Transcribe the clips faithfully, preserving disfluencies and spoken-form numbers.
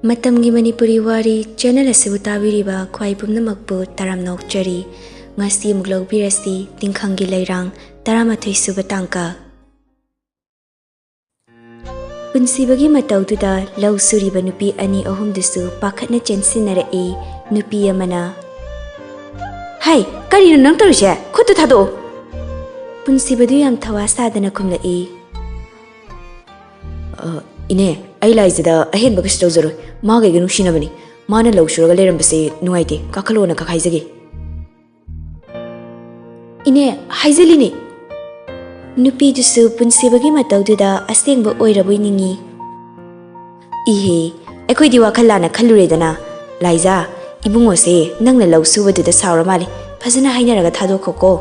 ꯃꯇꯝꯒꯤ ꯃꯅꯤꯄꯨꯔꯤ ꯋꯥꯔꯤ ꯆꯦꯅꯦꯜ ꯑꯁꯤꯕꯨ ꯇꯥꯕꯤꯔꯤꯕ ꯈ꯭ꯋꯥꯏ ꯄꯨꯝꯅꯃꯛꯄꯨ ꯇꯔꯥꯝꯅ ꯑꯣꯛꯆꯔꯤ꯫ ꯉꯁꯤ ꯑꯃꯨꯛ ꯂꯧꯕꯤꯔꯁꯤ ꯇꯤꯡꯈꯪꯒꯤ ꯂꯩꯔꯥꯡ ꯇꯔꯥꯃꯥꯊꯣꯏ ꯁꯨꯕ ꯇꯥꯡꯀꯛ꯫ ꯄꯨꯟꯁꯤꯕꯒꯤ ꯃꯇꯧꯗꯨꯗ ꯂꯧ ꯁꯨꯔꯤꯕ ꯅꯨꯄꯤ ꯑꯅꯤ ꯑꯍꯨꯝꯗꯨꯁꯨ ꯄꯥꯈꯠꯅ ꯆꯦꯟꯁꯤꯟꯅꯔꯛꯏ꯫ ꯅꯨꯄꯤ ꯑꯃꯅ, "ꯍꯩ, ꯀꯔꯤꯅꯣ ꯅꯪ ꯇꯧꯔꯤꯁꯦ? ꯈꯨꯠꯇꯨ ꯊꯥꯗꯣꯛꯑꯣ!" ꯄꯨꯟꯁꯤꯕꯗꯨ ꯌꯥꯝ ꯊꯋꯥ ꯁꯥꯗꯅ ꯈꯨꯝꯂꯛꯏ꯫ "ꯑ, ꯏꯅꯦ, ꯑꯩ ꯂꯥꯏꯖꯗ ꯑꯍꯦꯟꯕ ꯀꯩꯁꯨ ꯇꯧꯖꯔꯣꯏ꯫ ꯃꯥꯒ ꯑꯩꯒ ꯅꯨꯡꯁꯤꯅꯕꯅꯤ꯫ ꯃꯥꯅ ꯂꯧ ꯁꯨꯔꯒ ꯂꯩꯔꯝꯕꯁꯦ ꯅꯨꯡꯉꯥꯏꯇꯦ꯫ ꯀꯥꯈꯠꯂꯣꯅ ꯈꯛ ꯍꯥꯏꯖꯒꯦ꯫" "ꯏꯅꯦ, ꯍꯥꯏꯖꯤꯜꯂꯤꯅꯦ!" ꯅꯨꯄꯤꯗꯨꯁꯨ ꯄꯨꯟꯁꯤꯕꯒꯤ ꯃꯇꯧꯗꯨꯗ ꯑꯁꯦꯡꯕ ꯑꯣꯏꯔꯕꯣꯏ ꯅꯤꯡꯏ꯫ "ꯏꯍꯦ, ꯑꯩꯈꯣꯏꯗꯤ ꯋꯥꯈꯜ ꯂꯥꯟꯅ ꯈꯜꯂꯨꯔꯦꯗꯅ꯫ ꯂꯥꯏꯖꯥ, ꯏꯕꯨꯡꯉꯣꯁꯦ ꯅꯪꯅ ꯂꯧ ꯁꯨꯕꯗꯨꯗ ꯁꯥꯎꯔ ꯃꯥꯜꯂꯦ꯫ ꯐꯖꯅ ꯍꯥꯏꯅꯔꯒ ꯊꯥꯗꯣꯛꯈꯣꯀꯣ꯫"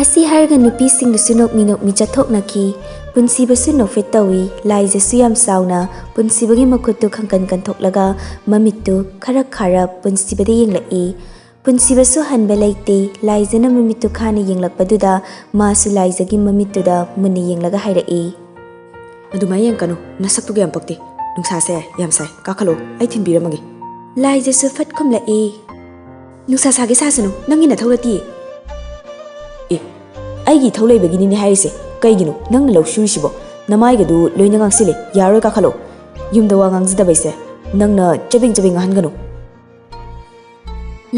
ꯑꯁꯤ ꯍꯥꯏꯔꯒ ꯅꯨꯄꯤꯁꯤꯡꯗꯨꯁꯨ ꯅꯣꯛꯃꯤ ꯅꯣꯛꯃꯤ ꯆꯠꯊꯣꯛꯅꯈꯤ꯫ ꯄꯨꯟꯁꯤꯕꯁꯨ ꯅꯣꯛꯐꯦꯠ ꯇꯧꯏ꯫ ꯂꯥꯏꯖꯁꯨ ꯌꯥꯝ ꯁꯥꯎꯅ ꯄꯨꯟꯁꯤꯕꯒꯤ ꯃꯈꯨꯠꯇꯨ ꯈꯪꯀꯟ ꯀꯟꯊꯣꯛꯂꯒ ꯃꯃꯤꯠꯇꯨ ꯈꯔ ꯈꯥꯔꯞ ꯄꯨꯟꯁꯤꯕꯗ ꯌꯦꯡꯂꯛꯏ꯫ ꯄꯨꯟꯁꯤꯕꯁꯨ ꯍꯟꯕ ꯂꯩꯇꯦ꯫ ꯂꯥꯏꯖꯅ ꯃꯃꯤꯠꯇꯨ ꯈꯥꯅ ꯌꯦꯡꯂꯛꯄꯗꯨꯗ ꯃꯥꯁꯨ ꯂꯥꯏꯖꯒꯤ ꯃꯃꯤꯠꯇꯨꯗ ꯃꯨꯟꯅ ꯌꯦꯡꯂꯒ ꯍꯥꯏꯔꯛꯏ꯫ "ꯑꯗꯨꯃꯥꯏꯅ ꯌꯦꯡꯀꯅꯨ, ꯅꯁꯛꯇꯨꯒ ꯌꯥꯝ ꯄꯛꯇꯦ꯫ ꯅꯨꯡꯁꯥꯁꯦ ꯌꯥꯝ ꯁꯥꯏ, ꯀꯥꯈꯠꯂꯣ, ꯑꯩ ꯊꯤꯟꯕꯤꯔꯝꯃꯒꯦ꯫" ꯂꯥꯏꯖꯁꯨ ꯐꯠ ꯈꯨꯝꯂꯛꯏ꯫ "ꯅꯨꯡꯁꯥ ꯁꯥꯒꯦ ꯁꯥꯁꯅꯨ, ꯅꯪꯒꯤ ꯅꯊꯧ ꯅꯠꯇꯤꯌꯦ꯫" "ꯑꯦ, ꯑꯩꯒꯤ ꯏꯊꯧ ꯂꯩꯕꯒꯤꯅꯤꯅꯦ ꯍꯥꯏꯔꯤꯁꯦ꯫ ꯀꯩꯒꯤꯅꯣ ꯅꯪꯅ ꯂꯧ ꯁꯨꯔꯤꯁꯤꯕꯣ? ꯅꯃꯥꯏꯒꯗꯨ ꯂꯣꯏꯅ ꯉꯥꯡꯁꯤꯜꯂꯦ꯫ ꯌꯥꯔꯣꯏ, ꯀꯥꯈꯠꯂꯣ꯫ ꯌꯨꯝꯗ ꯋꯥ ꯉꯥꯡꯖꯗꯕꯩꯁꯦ ꯅꯪꯅ ꯆꯕꯦꯡ ꯆꯕꯦꯡ ꯉꯥꯡꯍꯟꯒꯅꯨ꯫"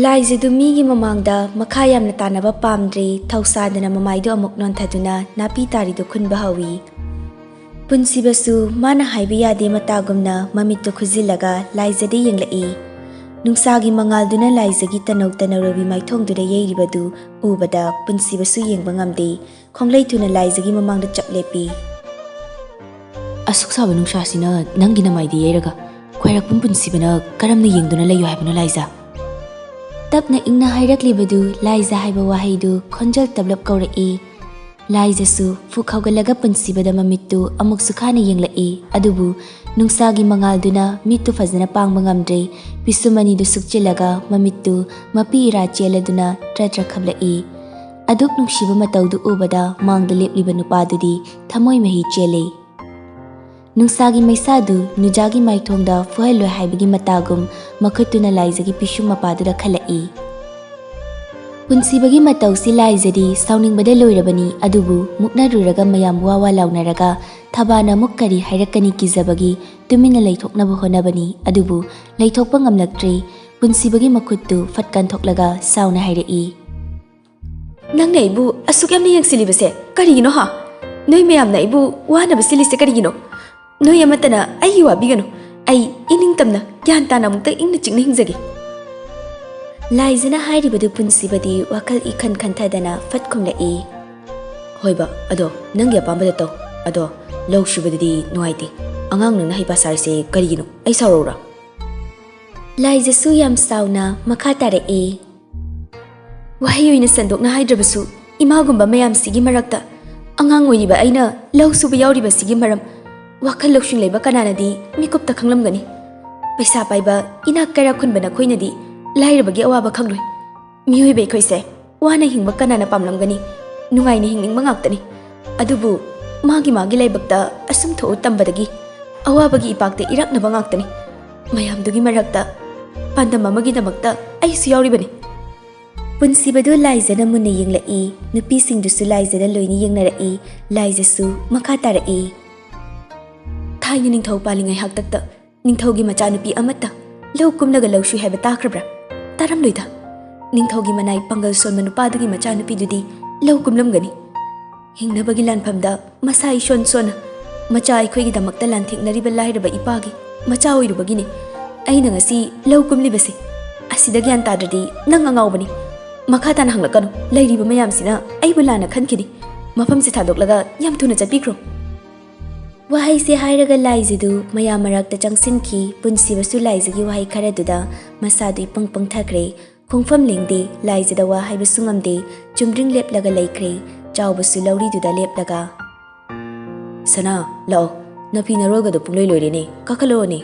ꯂꯥꯏꯖꯗꯨ ꯃꯤꯒꯤ ꯃꯃꯥꯡꯗ ꯃꯈꯥ ꯌꯥꯝꯅ ꯇꯥꯅꯕ ꯄꯥꯝꯗ꯭ꯔꯦ꯫ ꯊꯧꯁꯥꯗꯅ ꯃꯃꯥꯏꯗꯨ ꯑꯃꯨꯛ ꯅꯣꯟꯊꯗꯨꯅ ꯅꯥꯄꯤ ꯇꯥꯔꯤꯗꯨ ꯈꯨꯟꯕ ꯍꯧꯏ꯫ ꯄꯨꯟꯁꯤꯕꯁꯨ ꯃꯥꯅ ꯍꯥꯏꯕ ꯌꯥꯗꯦ ꯃꯇꯥꯒꯨꯝꯅ ꯃꯃꯤꯠꯇꯨ ꯈꯨꯖꯤꯜꯂꯒ ꯂꯥꯏꯖꯗ ꯌꯦꯡꯂꯛꯏ꯫ ꯅꯨꯡꯁꯥꯒꯤ ꯃꯉꯥꯜꯗꯨꯅ ꯂꯥꯏꯖꯒꯤ ꯇꯅꯧ ꯇꯅꯧꯔꯕꯤ ꯃꯥꯏꯊꯣꯡꯗꯨꯗ ꯌꯩꯔꯤꯕꯗꯨ ꯎꯕꯗ ꯄꯨꯟꯁꯤꯕꯁꯨ ꯌꯦꯡꯕ ꯉꯝꯗꯦ꯫ ꯈꯣꯡꯂꯩ ꯊꯨꯅ ꯂꯥꯏꯖꯒꯤ ꯃꯃꯥꯡꯗ ꯆꯞ ꯂꯦꯞꯄꯤ꯫ "ꯑꯁꯨꯛ ꯁꯥꯕ ꯅꯨꯡꯁꯥꯁꯤꯅ ꯅꯪꯒꯤ ꯅꯃꯥꯏꯗ ꯌꯩꯔꯒ ꯈ꯭ꯋꯥꯏꯔꯥꯛꯄꯝ ꯄꯨꯟꯁꯤꯕꯅ ꯀꯔꯝꯅ ꯌꯦꯡꯗꯨꯅ ꯂꯩꯌꯨ ꯍꯥꯏꯕꯅꯣ, ꯂꯥꯏꯖ?" ꯇꯞꯅ ꯏꯪꯅ ꯍꯥꯏꯔꯛꯂꯤꯕꯗꯨ ꯂꯥꯏꯖ ꯍꯥꯏꯕ ꯋꯥꯍꯩꯗꯨ ꯈꯣꯟꯖꯦꯜ ꯇꯞꯂꯞ ꯀꯧꯔꯛꯏ꯫ ꯂꯥꯏꯖꯁꯨ ꯐꯨꯛ ꯍꯧꯒꯠꯂꯒ ꯄꯨꯟꯁꯤꯕꯗ ꯃꯃꯤꯠꯇꯨ ꯑꯃꯨꯛꯁꯨ ꯈꯥꯅ ꯌꯦꯡꯂꯛꯏ꯫ ꯑꯗꯨꯕꯨ ꯅꯨꯡꯁꯥꯒꯤ ꯃꯉꯥꯜꯗꯨꯅ ꯃꯤꯠꯇꯨ ꯐꯖꯅ ꯄꯥꯡꯕ ꯉꯝꯗ꯭ꯔꯦ꯫ ꯄꯤꯁꯨꯝ ꯑꯅꯤꯗꯨ ꯁꯨꯛꯆꯤꯜꯂꯒ ꯃꯃꯤꯠꯇꯨ ꯃꯄꯤ ꯏꯔꯥ ꯆꯦꯜꯂꯗꯨꯅ ꯇ꯭ꯔ ꯇ꯭ꯔ ꯈꯞꯂꯛꯏ꯫ ꯑꯗꯨꯛ ꯅꯨꯡꯁꯤꯕ ꯃꯇꯧꯗꯨ ꯎꯕꯗ ꯃꯥꯡꯗ ꯂꯦꯞꯂꯤꯕ ꯅꯨꯄꯥꯗꯨꯗꯤ ꯊꯃꯣꯏ ꯃꯍꯤ ꯆꯦꯜꯂꯤ꯫ ꯅꯨꯡꯁꯥꯒꯤ ꯃꯩꯁꯥꯗꯨ ꯅꯨꯖꯥꯒꯤ ꯃꯥꯏꯊꯣꯡꯗ ꯐꯨꯍꯜꯂꯣꯏ ꯍꯥꯏꯕꯒꯤ ꯃꯇꯥꯒꯨꯝ ꯃꯈꯨꯠꯇꯨꯅ ꯂꯥꯏꯖꯒꯤ ꯄꯤꯁꯨꯝ ꯃꯄꯥꯗꯨꯗ ꯈꯜꯂꯛꯏ꯫ ꯄꯨꯟꯁꯤꯕꯒꯤ ꯃꯇꯧꯁꯤ ꯂꯥꯏꯖꯗꯤ ꯁꯥꯎꯅꯤꯡꯕꯗ ꯂꯣꯏꯔꯕꯅꯤ, ꯑꯗꯨꯕꯨ ꯃꯨꯛꯅꯔꯨꯔꯒ ꯃꯌꯥꯝ ꯋꯥ ꯋꯥ ꯂꯥꯎꯅꯔꯒ ꯊꯕꯥꯅ ꯑꯃꯨꯛ ꯀꯔꯤ ꯍꯥꯏꯔꯛꯀꯅꯤ ꯀꯤꯖꯕꯒꯤ ꯇꯨꯃꯤꯟꯅ ꯂꯩꯊꯣꯛꯅꯕ ꯍꯣꯠꯅꯕꯅꯤ, ꯑꯗꯨꯕꯨ ꯂꯩꯊꯣꯛꯄ ꯉꯝꯂꯛꯇ꯭ꯔꯦ꯫ ꯄꯨꯟꯁꯤꯕꯒꯤ ꯃꯈꯨꯠꯇꯨ ꯐꯠ ꯀꯟꯊꯣꯛꯂꯒ ꯁꯥꯎꯅ ꯍꯥꯏꯔꯛꯏ꯫ "ꯅꯪꯅ ꯑꯩꯕꯨ ꯑꯁꯨꯛ ꯌꯥꯝꯅ ꯌꯦꯡꯁꯤꯜꯂꯤꯕꯁꯦ ꯀꯔꯤꯒꯤꯅꯣ ꯍꯥ? ꯅꯣꯏ ꯃꯌꯥꯝꯅ ꯑꯩꯕꯨ ꯋꯥꯅꯕ ꯁꯤꯜꯂꯤꯁꯦ ꯀꯔꯤꯒꯤꯅꯣ? ꯅꯣꯏ ꯑꯃꯠꯇꯅ ꯑꯩꯒꯤ ꯋꯥꯕꯤꯒꯅꯨ꯫ ꯑꯩ ꯏꯅꯤꯡꯇꯝꯅ ꯒ꯭ꯌꯥꯟ ꯇꯥꯅ ꯑꯃꯨꯛꯇ ꯏꯪꯅ ꯆꯤꯛꯅ ꯍꯤꯡꯖꯒꯦ꯫" ꯂꯥꯏꯖꯅ ꯍꯥꯏꯔꯤꯕꯗꯨ ꯄꯨꯟꯁꯤꯕꯗꯤ ꯋꯥꯈꯜ ꯏꯈꯟ ꯈꯟꯊꯗꯅ ꯐꯠ ꯈꯨꯝꯂꯛꯏ꯫ "ꯍꯣꯏꯕ, ꯑꯗꯣ ꯅꯪꯒꯤ ꯑꯄꯥꯝꯕꯗ ꯇꯧ꯫ ꯑꯗꯣ ꯂꯧ ꯁꯨꯕꯗꯨꯗꯤ ꯅꯨꯡꯉꯥꯏꯇꯦ꯫ ꯑꯉꯥꯡ ꯅꯪꯅ ꯍꯩꯄꯥ ꯁꯥꯔꯤꯁꯦ ꯀꯔꯤꯒꯤꯅꯣ? ꯑꯩ ꯁꯥꯎꯔꯛꯎꯔꯥ?" ꯂꯥꯏꯖꯁꯨ ꯌꯥꯝ ꯁꯥꯎꯅ ꯃꯈꯥ ꯇꯥꯔꯛꯏ꯫ "ꯋꯥꯍꯩ ꯑꯣꯏꯅ ꯁꯟꯗꯣꯛꯅ ꯍꯥꯏꯗ꯭ꯔꯕꯁꯨ, ꯏꯃꯥꯒꯨꯝꯕ ꯃꯌꯥꯝꯁꯤꯒꯤ ꯃꯔꯛꯇ ꯑꯉꯥꯡ ꯑꯣꯏꯔꯤꯕ ꯑꯩꯅ ꯂꯧ ꯁꯨꯕ ꯌꯥꯎꯔꯤꯕꯁꯤꯒꯤ ꯃꯔꯝ ꯋꯥꯈꯜ ꯂꯧꯁꯤꯡ ꯂꯩꯕ ꯀꯅꯥꯅꯗꯤ ꯃꯤꯀꯨꯞꯇ ꯈꯪꯂꯝꯒꯅꯤ? ꯄꯩꯁꯥ ꯄꯥꯏꯕ, ꯏꯅꯥꯛ ꯀꯩꯔꯥꯛ ꯈꯨꯟꯕ ꯅꯈꯣꯏꯅꯗꯤ ꯂꯥꯏꯔꯕꯒꯤ ꯑꯋꯥꯕ ꯈꯪꯂꯣꯏ꯫ ꯃꯤꯑꯣꯏꯕ ꯑꯩꯈꯣꯏꯁꯦ ꯋꯥꯅ ꯍꯤꯡꯕ ꯀꯅꯥꯅ ꯄꯥꯝꯂꯝꯒꯅꯤ? ꯅꯨꯡꯉꯥꯏꯅ ꯍꯤꯡꯅꯤꯡꯕ ꯉꯥꯛꯇꯅꯤ꯫ ꯑꯗꯨꯕꯨ ꯃꯥꯒꯤ ꯃꯥꯒꯤ ꯂꯥꯏꯕꯛꯇ ꯑꯁꯨꯝ ꯊꯣꯛꯎ ꯇꯝꯕꯗꯒꯤ ꯑꯋꯥꯕꯒꯤ ꯏꯄꯥꯛꯇ ꯏꯔꯛꯅꯕ ꯉꯥꯛꯇꯅꯤ꯫ ꯃꯌꯥꯝꯗꯨꯒꯤ ꯃꯔꯛꯇ ꯄꯥꯟꯗꯝ ꯑꯃꯒꯤꯗꯃꯛꯇ ꯑꯩꯁꯨ ꯌꯥꯎꯔꯤꯕꯅꯤ꯫" ꯄꯨꯟꯁꯤꯕꯗꯨ ꯂꯥꯏꯖꯅ ꯃꯨꯟꯅ ꯌꯦꯡꯂꯛꯏ꯫ ꯅꯨꯄꯤꯁꯤꯡꯗꯨꯁꯨ ꯂꯥꯏꯖꯅ ꯂꯣꯏꯅ ꯌꯦꯡꯅꯔꯛꯏ꯫ ꯂꯥꯏꯖꯁꯨ ꯃꯈꯥ ꯇꯥꯔꯛꯏ꯫ "ꯊꯥꯏꯅ ꯅꯤꯡꯊꯧ ꯄꯥꯜꯂꯤꯉꯩ ꯍꯥꯛꯇꯛꯇ ꯅꯤꯡꯊꯧꯒꯤ ꯃꯆꯥꯅꯨꯄꯤ ꯑꯃꯠꯇ ꯂꯧ ꯀꯨꯝꯂꯒ ꯂꯧ ꯁꯨꯏ ꯍꯥꯏꯕ ꯇꯥꯈ꯭ꯔꯕ꯭ꯔꯥ? ꯇꯥꯔꯝꯂꯣꯏꯗ꯫ ꯅꯤꯡꯊꯧꯒꯤ ꯃꯅꯥꯏ ꯄꯥꯡꯒꯜ ꯁꯣꯟꯕ ꯅꯨꯄꯥꯗꯨꯒꯤ ꯃꯆꯥꯅꯨꯄꯤꯗꯨꯗꯤ ꯂꯧ ꯀꯨꯝꯂꯝꯒꯅꯤ꯫ ꯍꯤꯡꯅꯕꯒꯤ ꯂꯥꯟꯐꯝꯗ ꯃꯁꯥ ꯏꯁꯣꯟ ꯁꯣꯟꯅ ꯃꯆꯥ ꯑꯩꯈꯣꯏꯒꯤꯗꯃꯛꯇ ꯂꯥꯟꯊꯦꯡꯅꯔꯤꯕ ꯂꯥꯏꯔꯕ ꯏꯄꯥꯒꯤ ꯃꯆꯥ ꯑꯣꯏꯔꯨꯕꯒꯤꯅꯤ ꯑꯩꯅ ꯉꯁꯤ ꯂꯧ ꯀꯨꯝꯂꯤꯕꯁꯦ꯫ ꯑꯁꯤꯗ ꯒ꯭ꯌꯥꯟ ꯇꯥꯗ꯭ꯔꯗꯤ ꯅꯪ ꯑꯉꯥꯎꯕꯅꯤ꯫ ꯃꯈꯥ ꯇꯥꯅ ꯍꯪꯂꯛꯀꯅꯨ꯫ ꯂꯩꯔꯤꯕ ꯃꯌꯥꯝꯁꯤꯅ ꯑꯩꯕꯨ ꯂꯥꯟꯅ ꯈꯟꯈꯤꯅꯤ꯫ ꯃꯐꯝꯁꯦ ꯊꯥꯗꯣꯛꯂꯒ ꯌꯥꯝ ꯊꯨꯅ ꯆꯠꯄꯤꯈ꯭ꯔꯣ꯫" ꯋꯥꯍꯩꯁꯦ ꯍꯥꯏꯔꯒ ꯂꯥꯏꯖꯗꯨ ꯃꯌꯥꯝ ꯃꯔꯛꯇ ꯆꯪꯁꯤꯟꯈꯤ꯫ ꯄꯨꯟꯁꯤꯕꯁꯨ ꯂꯥꯏꯖꯒꯤ ꯋꯥꯍꯩ ꯈꯔꯗꯨꯗ ꯃꯁꯥꯗꯨ ꯏꯄꯪ ꯄꯪꯊꯈ꯭ꯔꯦ꯫ ꯈꯣꯡꯐꯝ ꯂꯦꯡꯗꯦ꯫ ꯂꯥꯏꯖꯗ ꯋꯥ ꯍꯥꯏꯕꯁꯨ ꯉꯝꯗꯦ꯫ ꯆꯨꯝꯗ꯭ꯔꯤꯡ ꯂꯦꯞꯂꯒ ꯂꯩꯈ꯭ꯔꯦ꯫ ꯆꯥꯎꯕꯁꯨ ꯂꯧꯔꯤꯗꯨꯗ ꯂꯦꯞꯂꯒ, "ꯁꯅꯥ, ꯂꯥꯛꯑꯣ꯫ ꯅꯐꯤ ꯅꯔꯣꯜꯒꯗꯣ ꯄꯨꯡꯂꯣꯏ ꯂꯣꯏꯔꯦꯅꯦ꯫ ꯀꯥꯈꯠꯂꯛꯑꯣꯅꯦ꯫"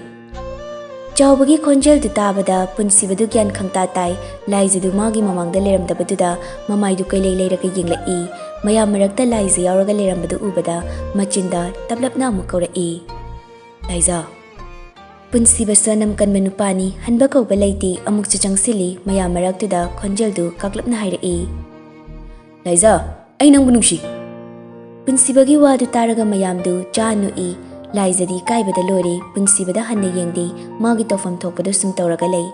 ꯆꯥꯎꯕꯒꯤ ꯈꯣꯟꯖꯦꯜꯗꯨ ꯇꯥꯕꯗ ꯄꯨꯟꯁꯤꯕꯗꯨ ꯒ꯭ꯌꯥꯟ ꯈꯪꯇꯥ ꯇꯥꯏ꯫ ꯂꯥꯏꯖꯗꯨ ꯃꯥꯒꯤ ꯃꯃꯥꯡꯗ ꯂꯩꯔꯝꯗꯕꯗꯨꯗ ꯃꯃꯥꯏꯗꯨ ꯀꯩꯂꯩ ꯂꯩꯔꯒ ꯌꯦꯡꯂꯛꯏ꯫ ꯃꯌꯥꯝ ꯃꯔꯛꯇ ꯂꯥꯏꯖ ꯌꯥꯎꯔꯒ ꯂꯩꯔꯝꯕꯗꯨ ꯎꯕꯗ ꯃꯆꯤꯟꯗ ꯇꯞꯂꯞꯅ ꯑꯃꯨꯛ ꯀꯧꯔꯛꯏ꯫ ꯂꯥꯏꯖꯥ꯫ ꯄꯨꯟꯁꯤꯕꯁꯨ ꯑꯅꯝ ꯀꯟꯕ ꯅꯨꯄꯥꯅꯤ, ꯍꯟꯕ ꯀꯧꯕ ꯂꯩꯇꯦ꯫ ꯑꯃꯨꯛꯁꯨ ꯆꯪꯁꯤꯜꯂꯤ꯫ ꯃꯌꯥꯝ ꯃꯔꯛꯇꯨꯗ ꯈꯣꯟꯖꯦꯜꯗꯨ ꯀꯥꯛꯂꯞꯅ ꯍꯥꯏꯔꯛꯏ, "ꯂꯥꯏꯖꯥ, ꯑꯩ ꯅꯪꯕꯨ ꯅꯨꯡꯁꯤ!" ꯄꯨꯟꯁꯤꯕꯒꯤ ꯋꯥꯗꯨ ꯇꯥꯔꯒ ꯃꯌꯥꯝꯗꯨ ꯆꯥ ꯅꯣꯛꯏ꯫ ꯂꯥꯏꯖꯗꯤ ꯏꯀꯥꯏꯕꯗ ꯂꯣꯏꯔꯦ꯫ ꯄꯨꯟꯁꯤꯕꯗ ꯍꯟꯅ ꯌꯦꯡꯗꯦ꯫ ꯃꯥꯒꯤ ꯇꯧꯐꯝ ꯊꯣꯛꯄꯗꯨ ꯁꯨꯝ ꯇꯧꯔꯒ ꯂꯩ꯫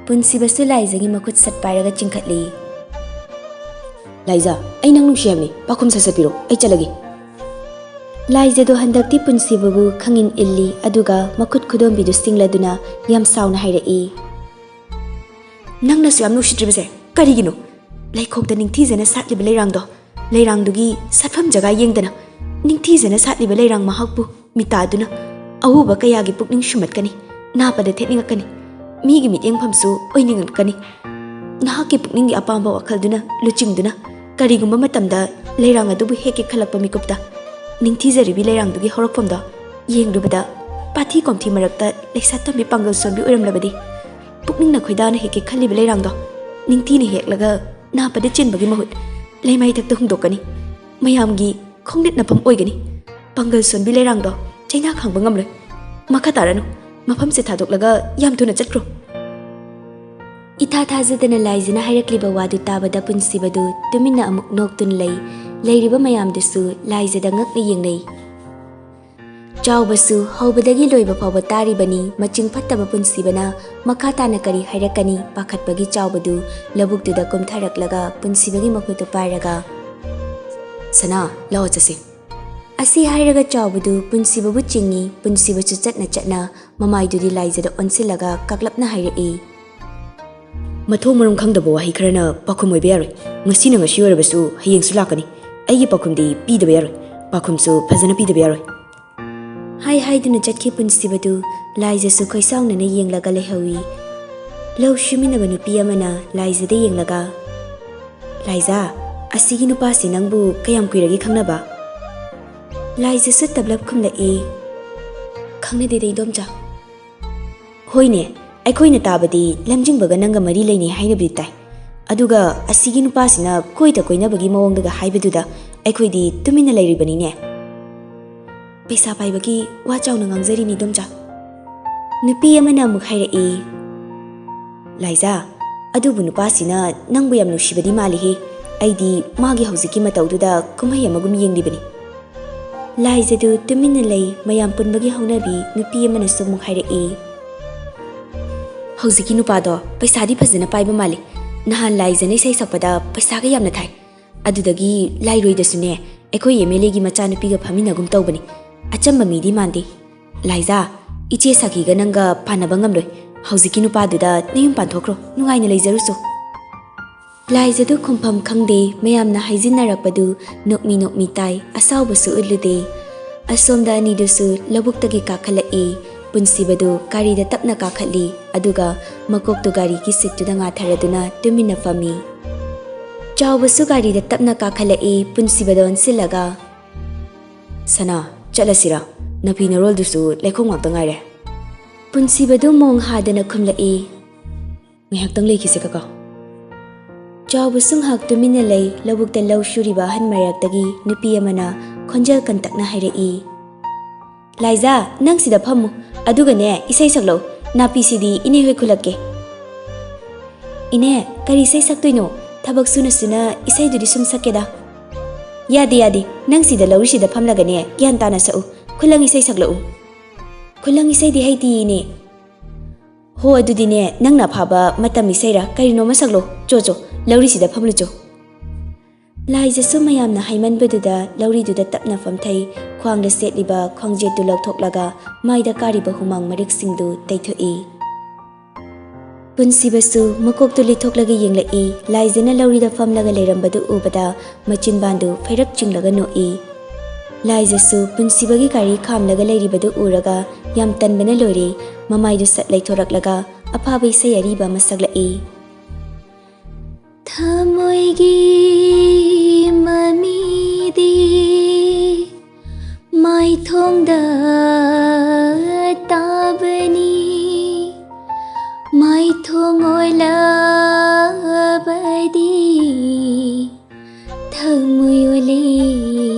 ꯄꯨꯟꯁꯤꯕꯁꯨ ꯂꯥꯏꯖꯒꯤ ꯃꯈꯨꯠ ꯁꯠ ꯄꯥꯏꯔꯒ ꯆꯤꯡꯈꯠꯂꯤ꯫ "ꯂꯥꯏꯖ, ꯑꯩ ꯅꯪ ꯅꯨꯡꯁꯤ ꯍꯥꯏꯕꯅꯤ꯫ ꯄꯥꯈꯨꯝ ꯁꯠ ꯁꯠ ꯄꯤꯔꯣ, ꯑꯩ ꯆꯠꯂꯒꯦ꯫" ꯂꯥꯏꯖꯗꯣ ꯍꯟꯗꯛꯇꯤ ꯄꯨꯟꯁꯤꯕꯕꯨ ꯈꯪꯏꯟ ꯏꯜꯂꯤ, ꯑꯗꯨꯒ ꯃꯈꯨꯠ ꯈꯨꯗꯣꯝꯕꯤꯗꯨ ꯁꯤꯡꯂꯗꯨꯅ ꯌꯥꯝ ꯁꯥꯎꯅ ꯍꯥꯏꯔꯛꯏ꯫ "ꯅꯪꯅꯁꯨ ꯌꯥꯝ ꯅꯨꯡꯁꯤꯗ꯭ꯔꯤꯕꯁꯦ ꯀꯔꯤꯒꯤꯅꯣ? ꯂꯩꯈꯣꯛꯇ ꯅꯤꯡꯊꯤꯖꯅ ꯁꯥꯠꯂꯤꯕ ꯂꯩꯔꯥꯡꯗꯣ, ꯂꯩꯔꯥꯡꯗꯨꯒꯤ ꯁꯥꯠꯐꯝ ꯖꯒꯥ ꯌꯦꯡꯗꯅ ꯅꯤꯡꯊꯤꯖꯅ ꯁꯥꯠꯂꯤꯕ ꯂꯩꯔꯥꯡ ꯃꯍꯥꯛꯄꯨ ꯃꯤꯇꯥꯗꯨꯅ ꯑꯍꯨꯕ ꯀꯌꯥꯒꯤ ꯄꯨꯛꯅꯤꯡ ꯁꯨꯝꯍꯠꯀꯅꯤ, ꯅꯥꯄꯗ ꯊꯦꯠꯅꯤꯡꯉꯛꯀꯅꯤ, ꯃꯤꯒꯤ ꯃꯤꯠꯌꯦꯡꯐꯝꯁꯨ ꯑꯣꯏꯅꯤꯡꯉꯛꯀꯅꯤ꯫ ꯅꯍꯥꯛꯀꯤ ꯄꯨꯛꯅꯤꯡꯒꯤ ꯑꯄꯥꯝꯕ ꯋꯥꯈꯜꯗꯨꯅ ꯂꯨꯆꯤꯡꯗꯨꯅ ꯀꯔꯤꯒꯨꯝꯕ ꯃꯇꯝꯗ ꯂꯩꯔꯥꯡ ꯑꯗꯨꯕꯨ ꯍꯦꯛꯀꯦ ꯈꯜꯂꯛꯄ ꯃꯤꯀꯨꯞꯇ, ꯅꯤꯡꯊꯤꯖꯔꯤꯕꯤ ꯂꯩꯔꯥꯡꯗꯨꯒꯤ ꯍꯧꯔꯛꯐꯝꯗꯣ ꯌꯦꯡꯂꯨꯕꯗ ꯄꯥꯊꯤ ꯀꯣꯝꯊꯤ ꯃꯔꯛꯇ ꯂꯩꯁꯥ ꯇꯣꯝꯕꯤ ꯄꯥꯡꯒꯜ ꯁꯣꯟꯕꯤ ꯑꯣꯏꯔꯝꯂꯕꯗꯤ, ꯄꯨꯛꯅꯤꯡꯅ ꯈꯣꯏꯗꯥꯅ ꯍꯦꯛꯀꯦ ꯈꯜꯂꯤꯕ ꯂꯩꯔꯥꯡꯗꯣ ꯅꯤꯡꯊꯤꯅ ꯍꯦꯛꯂꯒ ꯅꯥꯄꯗ ꯆꯤꯟꯕꯒꯤ ꯃꯍꯨꯠ ꯂꯩꯃꯥꯏꯊꯛꯇ ꯍꯨꯟꯗꯣꯛꯀꯅꯤ꯫ ꯃꯌꯥꯝꯒꯤ ꯈꯣꯡꯅꯤꯠꯅꯐꯝ ꯑꯣꯏꯒꯅꯤ꯫ ꯄꯥꯡꯒꯜ ꯁꯣꯟꯕꯤ ꯂꯩꯔꯥꯡꯗꯣ ꯆꯩꯅꯥ ꯈꯥꯡꯕ ꯉꯝꯂꯣꯏ꯫ ꯃꯈꯥ ꯇꯥꯔꯅꯨ꯫ ꯃꯐꯝꯁꯦ ꯊꯥꯗꯣꯛꯂꯒ ꯌꯥꯝ ꯊꯨꯅ ꯆꯠꯈ꯭ꯔꯣ꯫" ꯏꯊꯥ ꯊꯥꯖꯗꯅ ꯂꯥꯏꯖꯅ ꯍꯥꯏꯔꯛꯂꯤꯕ ꯋꯥꯗꯨ ꯇꯥꯕꯗ ꯄꯨꯟꯁꯤꯕꯗꯨ ꯇꯨꯃꯤꯟꯅ ꯑꯃꯨꯛ ꯅꯣꯛꯇꯨꯅ ꯂꯩ꯫ ꯂꯩꯔꯤꯕ ꯃꯌꯥꯝꯗꯨꯁꯨ ꯂꯥꯏꯖꯗ ꯉꯛꯅ ꯌꯦꯡꯅꯩ꯫ ꯆꯥꯎꯕꯁꯨ ꯍꯧꯕꯗꯒꯤ ꯂꯣꯏꯕ ꯐꯥꯎꯕ ꯇꯥꯔꯤꯕꯅꯤ꯫ ꯃꯆꯤꯡ ꯐꯠꯇꯕ ꯄꯨꯟꯁꯤꯕꯅ ꯃꯈꯥ ꯇꯥꯅ ꯀꯔꯤ ꯍꯥꯏꯔꯛꯀꯅꯤ ꯄꯥꯈꯠꯄꯒꯤ ꯆꯥꯎꯕꯗꯨ ꯂꯧꯕꯨꯛꯇꯨꯗ ꯀꯨꯝꯊꯔꯛꯂꯒ ꯄꯨꯟꯁꯤꯕꯒꯤ ꯃꯈꯨꯠꯇꯨ ꯄꯥꯏꯔꯒ, "ꯁꯅꯥ, ꯂꯥꯛꯑꯣ ꯆꯠꯁꯤ꯫" ꯑꯁꯤ ꯍꯥꯏꯔꯒ ꯆꯥꯎꯕꯗꯨ ꯄꯨꯟꯁꯤꯕꯕꯨ ꯆꯤꯡꯏ꯫ ꯄꯨꯟꯁꯤꯕꯁꯨ ꯆꯠꯅ ꯆꯠꯅ ꯃꯃꯥꯏꯗꯨꯗꯤ ꯂꯥꯏꯖꯗ ꯑꯣꯟꯁꯤꯜꯂꯒ ꯀꯥꯛꯂꯞꯅ ꯍꯥꯏꯔꯛꯏ꯫ "ꯃꯊꯣꯡ ꯃꯔꯝ ꯈꯪꯗꯕ ꯋꯥꯍꯩ ꯈꯔꯅ ꯄꯥꯎꯈꯨꯝ ꯑꯣꯏꯕ ꯌꯥꯔꯣꯏ꯫ ꯉꯁꯤꯅ ꯉꯁꯤ ꯑꯣꯏꯔꯕꯁꯨ ꯍꯌꯦꯡꯁꯨ ꯂꯥꯛꯀꯅꯤ꯫ ꯑꯩꯒꯤ ꯄꯥꯎꯈꯨꯝꯗꯤ ꯄꯤꯗꯕ ꯌꯥꯔꯣꯏ꯫ ꯄꯥꯎꯈꯨꯝꯁꯨ ꯐꯖꯅ ꯄꯤꯗꯕ ꯌꯥꯔꯣꯏ꯫" ꯍꯥꯏ ꯍꯥꯏꯗꯨꯅ ꯆꯠꯈꯤ ꯄꯨꯟꯁꯤꯕꯗꯨ꯫ ꯂꯥꯏꯖꯁꯨ ꯈꯣꯏꯁꯥꯎꯅꯅ ꯌꯦꯡꯂꯒ ꯂꯩꯍꯧꯏ꯫ ꯂꯧ ꯁꯨꯃꯤꯟꯅꯕ ꯅꯨꯄꯤ ꯑꯃꯅ ꯂꯥꯏꯖꯗ ꯌꯦꯡꯂꯒ, "ꯂꯥꯏꯖ, ꯑꯁꯤꯒꯤ ꯅꯨꯄꯥꯁꯤ ꯅꯪꯕꯨ ꯀꯌꯥꯝ ꯀꯨꯏꯔꯒꯦ ꯈꯪꯅꯕ?" ꯂꯥꯏꯖꯁꯨ ꯇꯞꯂꯞ ꯈꯨꯝꯂꯛꯏ, "ꯈꯪꯅꯗꯦꯗ ꯏꯗꯣꯝꯆꯥ꯫" "ꯍꯣꯏꯅꯦ, ꯑꯩꯈꯣꯏꯅ ꯇꯥꯕꯗꯤ ꯂꯝꯖꯤꯡꯕꯒ ꯅꯪꯒ ꯃꯔꯤ ꯂꯩꯅꯩ ꯍꯥꯏꯅꯕꯗꯤ ꯇꯥꯏ꯫ ꯑꯗꯨꯒ ꯑꯁꯤꯒꯤ ꯅꯨꯄꯥꯁꯤꯅ ꯀꯣꯏꯗ ꯀꯣꯏꯅꯕꯒꯤ ꯃꯑꯣꯡꯗꯒ ꯍꯥꯏꯕꯗꯨꯗ ꯑꯩꯈꯣꯏꯗꯤ ꯇꯨꯃꯤꯟꯅ ꯂꯩꯔꯤꯕꯅꯤꯅꯦ꯫" ꯄꯩꯁꯥ ꯄꯥꯏꯕꯒꯤ ꯋꯥ ꯆꯥꯎꯅ ꯉꯥꯡꯖꯔꯤꯅꯤ, ꯏꯗꯣꯝꯆꯥ꯫ ꯅꯨꯄꯤ ꯑꯃꯅ ꯑꯃꯨꯛ ꯍꯥꯏꯔꯛꯏ, "ꯂꯥꯏꯖꯥ, ꯑꯗꯨꯕꯨ ꯅꯨꯄꯥꯁꯤꯅ ꯅꯪꯕꯨ ꯌꯥꯝ ꯅꯨꯡꯁꯤꯕꯗꯤ ꯃꯥꯜꯂꯤꯍꯦ꯫ ꯑꯩꯗꯤ ꯃꯥꯒꯤ ꯍꯧꯖꯤꯛꯀꯤ ꯃꯇꯧꯗꯨꯗ ꯀꯨꯝꯍꯩ ꯑꯃꯒꯨꯝ ꯌꯦꯡꯂꯤꯕꯅꯤ꯫" ꯂꯥꯏꯖꯗꯨ ꯇꯨꯃꯤꯟꯅ ꯂꯩ꯫ ꯃꯌꯥꯝ ꯄꯨꯟꯕꯒꯤ ꯍꯧꯅꯕꯤ ꯅꯨꯄꯤ ꯑꯃꯅꯁꯨ ꯑꯃꯨꯛ ꯍꯥꯏꯔꯛꯏ, "ꯍꯧꯖꯤꯛꯀꯤ ꯅꯨꯄꯥꯗꯣ ꯄꯩꯁꯥꯗꯤ ꯐꯖꯅ ꯄꯥꯏꯕ ꯃꯥꯜꯂꯤ꯫ ꯅꯍꯥꯟ ꯂꯥꯏꯖꯅ ꯏꯁꯩ ꯁꯛꯄꯗ ꯄꯩꯁꯥꯒ ꯌꯥꯝꯅ ꯊꯥꯏ꯫ ꯑꯗꯨꯗꯒꯤ ꯂꯥꯏꯔꯣꯏꯗꯁꯨꯅꯦ, ꯑꯩꯈꯣꯏ ꯑꯦꯝ ꯑꯦꯜ ꯑꯦꯒꯤ ꯃꯆꯥꯅꯨꯄꯤꯒ ꯐꯝꯃꯤꯟꯅꯒꯨꯝ ꯇꯧꯕꯅꯤ꯫ ꯑꯆꯝꯕ ꯃꯤꯗꯤ ꯃꯥꯟꯗꯦ꯫ ꯂꯥꯏꯖꯥ, ꯏꯆꯦ ꯁꯥꯈꯤꯒ ꯅꯪꯒ ꯄꯥꯟꯅꯕ ꯉꯝꯂꯣꯏ꯫ ꯍꯧꯖꯤꯛꯀꯤ ꯅꯨꯄꯥꯗꯨꯗ ꯅꯌꯨꯝ ꯄꯥꯟꯊꯣꯛꯈ꯭ꯔꯣ, ꯅꯨꯡꯉꯥꯏꯅ ꯂꯩꯖꯔꯨꯆꯣ꯫" ꯂꯥꯏꯖꯗꯨ ꯈꯨꯝꯐꯝ ꯈꯪꯗꯦ꯫ ꯃꯌꯥꯝꯅ ꯍꯥꯏꯖꯤꯟꯅꯔꯛꯄꯗꯨ ꯅꯣꯛꯃꯤ ꯅꯣꯛꯃꯤ ꯇꯥꯏ꯫ ꯑꯁꯥꯎꯕꯁꯨ ꯎꯠꯂꯨꯗꯦ꯫ ꯑꯁꯣꯝꯗ ꯑꯅꯤꯗꯨꯁꯨ ꯂꯧꯕꯨꯛꯇꯒꯤ ꯀꯥꯈꯠꯂꯛꯏ꯫ ꯄꯨꯟꯁꯤꯕꯗꯨ ꯒꯥꯔꯤꯗ ꯇꯞꯅ ꯀꯥꯈꯠꯂꯤ, ꯑꯗꯨꯒ ꯃꯀꯣꯛꯇꯨ ꯒꯥꯔꯤꯒꯤ ꯁꯤꯠꯇꯨꯗ ꯉꯥꯊꯔꯗꯨꯅ ꯇꯨꯃꯤꯟꯅ ꯐꯝꯃꯤ꯫ ꯆꯥꯎꯕꯁꯨ ꯒꯥꯔꯤꯗ ꯇꯞꯅ ꯀꯥꯈꯠꯂꯛꯏ꯫ ꯄꯨꯟꯁꯤꯕꯗ ꯑꯣꯟꯁꯤꯜꯂꯒ, "ꯁꯅꯥ, ꯆꯠꯂꯁꯤꯔ? ꯅꯥꯐꯤ ꯅꯔꯣꯜꯗꯨꯁꯨ ꯂꯩꯈꯣꯝ ꯉꯥꯛꯇ ꯉꯥꯏꯔꯦ꯫" ꯄꯨꯟꯁꯤꯕꯗꯨ ꯃꯣꯡ ꯍꯥꯗꯅ ꯈꯨꯝꯂꯛꯏ, "ꯉꯥꯏꯍꯥꯛꯇꯪ ꯂꯩꯈꯤꯁꯦ ꯀꯀꯥ꯫" ꯆꯥꯎꯕꯁꯨ ꯉꯥꯏꯍꯥꯛ ꯇꯨꯃꯤꯟꯅ ꯂꯩ꯫ ꯂꯧꯕꯨꯛꯇ ꯂꯧ ꯁꯨꯔꯤꯕ ꯑꯍꯟ ꯃꯔꯛꯇꯒꯤ ꯅꯨꯄꯤ ꯑꯃꯅ ꯈꯣꯟꯖꯦꯜ ꯀꯟꯇꯛꯅ ꯍꯥꯏꯔꯛꯏ, "ꯂꯥꯏꯖꯥ, ꯅꯪ ꯁꯤꯗ ꯐꯝꯃꯨ, ꯑꯗꯨꯒꯅꯦ, ꯏꯁꯩ ꯁꯛꯂꯛꯎ꯫ ꯅꯥꯄꯤꯁꯤꯗꯤ ꯏꯅꯦ ꯍꯣꯏ ꯈꯨꯜꯂꯛꯀꯦ꯫" "ꯏꯅꯦ, ꯀꯔꯤ ꯏꯁꯩ ꯁꯛꯇꯣꯏꯅꯣ? ꯊꯕꯛ ꯁꯨꯅ ꯁꯨꯅ ꯏꯁꯩꯗꯨꯗꯤ ꯁꯨꯝ ꯁꯛꯀꯦꯗ꯫" "ꯌꯥꯗꯦ, ꯌꯥꯗꯦ, ꯅꯪ ꯁꯤꯗ ꯂꯧꯔꯤꯁꯤꯗ ꯐꯝꯂꯒꯅꯦ, ꯒ꯭ꯌꯥꯟ ꯇꯥꯅ ꯁꯛꯎ꯫ ꯈꯨꯂꯪ ꯏꯁꯩ ꯁꯛꯂꯛꯎ꯫" "ꯈꯨꯂꯪ ꯏꯁꯩꯗꯤ ꯍꯩꯇꯤꯌꯦ, ꯏꯅꯦ꯫" "ꯍꯣ, ꯑꯗꯨꯗꯤꯅꯦ, ꯅꯪꯅ ꯑꯐꯕ ꯃꯇꯝ ꯏꯁꯩꯔ ꯀꯔꯤꯅꯣꯃ ꯁꯛꯂꯣ꯫ ꯆꯣ, ꯆꯣ, ꯂꯧꯔꯤꯁꯤꯗ ꯐꯝꯂꯨ ꯆꯣ꯫" ꯂꯥꯏꯖꯁꯨ ꯃꯌꯥꯝꯅ ꯍꯥꯏꯃꯟꯕꯗꯨꯗ ꯂꯧꯔꯤꯗꯨꯗ ꯇꯞꯅ ꯐꯝꯊꯩ꯫ ꯈ꯭ꯋꯥꯡꯗ ꯁꯦꯠꯂꯤꯕ ꯈ꯭ꯋꯥꯡꯖꯦꯠꯇꯨ ꯂꯧꯊꯣꯛꯂꯒ ꯃꯥꯏꯗ ꯀꯥꯔꯤꯕ ꯍꯨꯃꯥꯡ ꯃꯔꯤꯛꯁꯤꯡꯗꯨ ꯇꯩꯊꯣꯛꯏ꯫ ꯄꯨꯟꯁꯤꯕꯁꯨ ꯃꯀꯣꯛꯇꯨ ꯂꯤꯊꯣꯛꯂꯒ ꯌꯦꯡꯂꯛꯏ꯫ ꯂꯥꯏꯖꯅ ꯂꯧꯔꯤꯗ ꯐꯝꯂꯒ ꯂꯩꯔꯝꯕꯗꯨ ꯎꯕꯗ ꯃꯆꯤꯟꯕꯥꯟꯗꯨ ꯐꯩꯔꯞ ꯆꯤꯡꯂꯒ ꯅꯣꯛꯏ꯫ ꯂꯥꯏꯖꯁꯨ ꯄꯨꯟꯁꯤꯕꯒꯤ ꯒꯥꯔꯤ ꯈꯥꯝꯂꯒ ꯂꯩꯔꯤꯕꯗꯨ ꯎꯔꯒ ꯌꯥꯝ ꯇꯟꯕꯅ ꯂꯣꯏꯔꯦ꯫ ꯃꯃꯥꯏꯗꯨ ꯁꯠ ꯂꯩꯊꯣꯔꯛꯂꯒ ꯑꯐꯥꯕ ꯏꯁꯩ ꯑꯔꯤꯕ ꯑꯃ ꯁꯛꯂꯛꯏ꯫ ꯊꯃꯣꯏꯒꯤ ꯃꯃꯤꯗꯤ ꯃꯥꯏꯊꯣꯡꯗ ꯇꯥꯕꯅꯤ, ꯃꯥꯏꯊꯣꯡ ꯑꯣꯏꯂꯕꯗꯤ ꯊꯃꯣꯏ ꯑꯣꯏꯂꯦ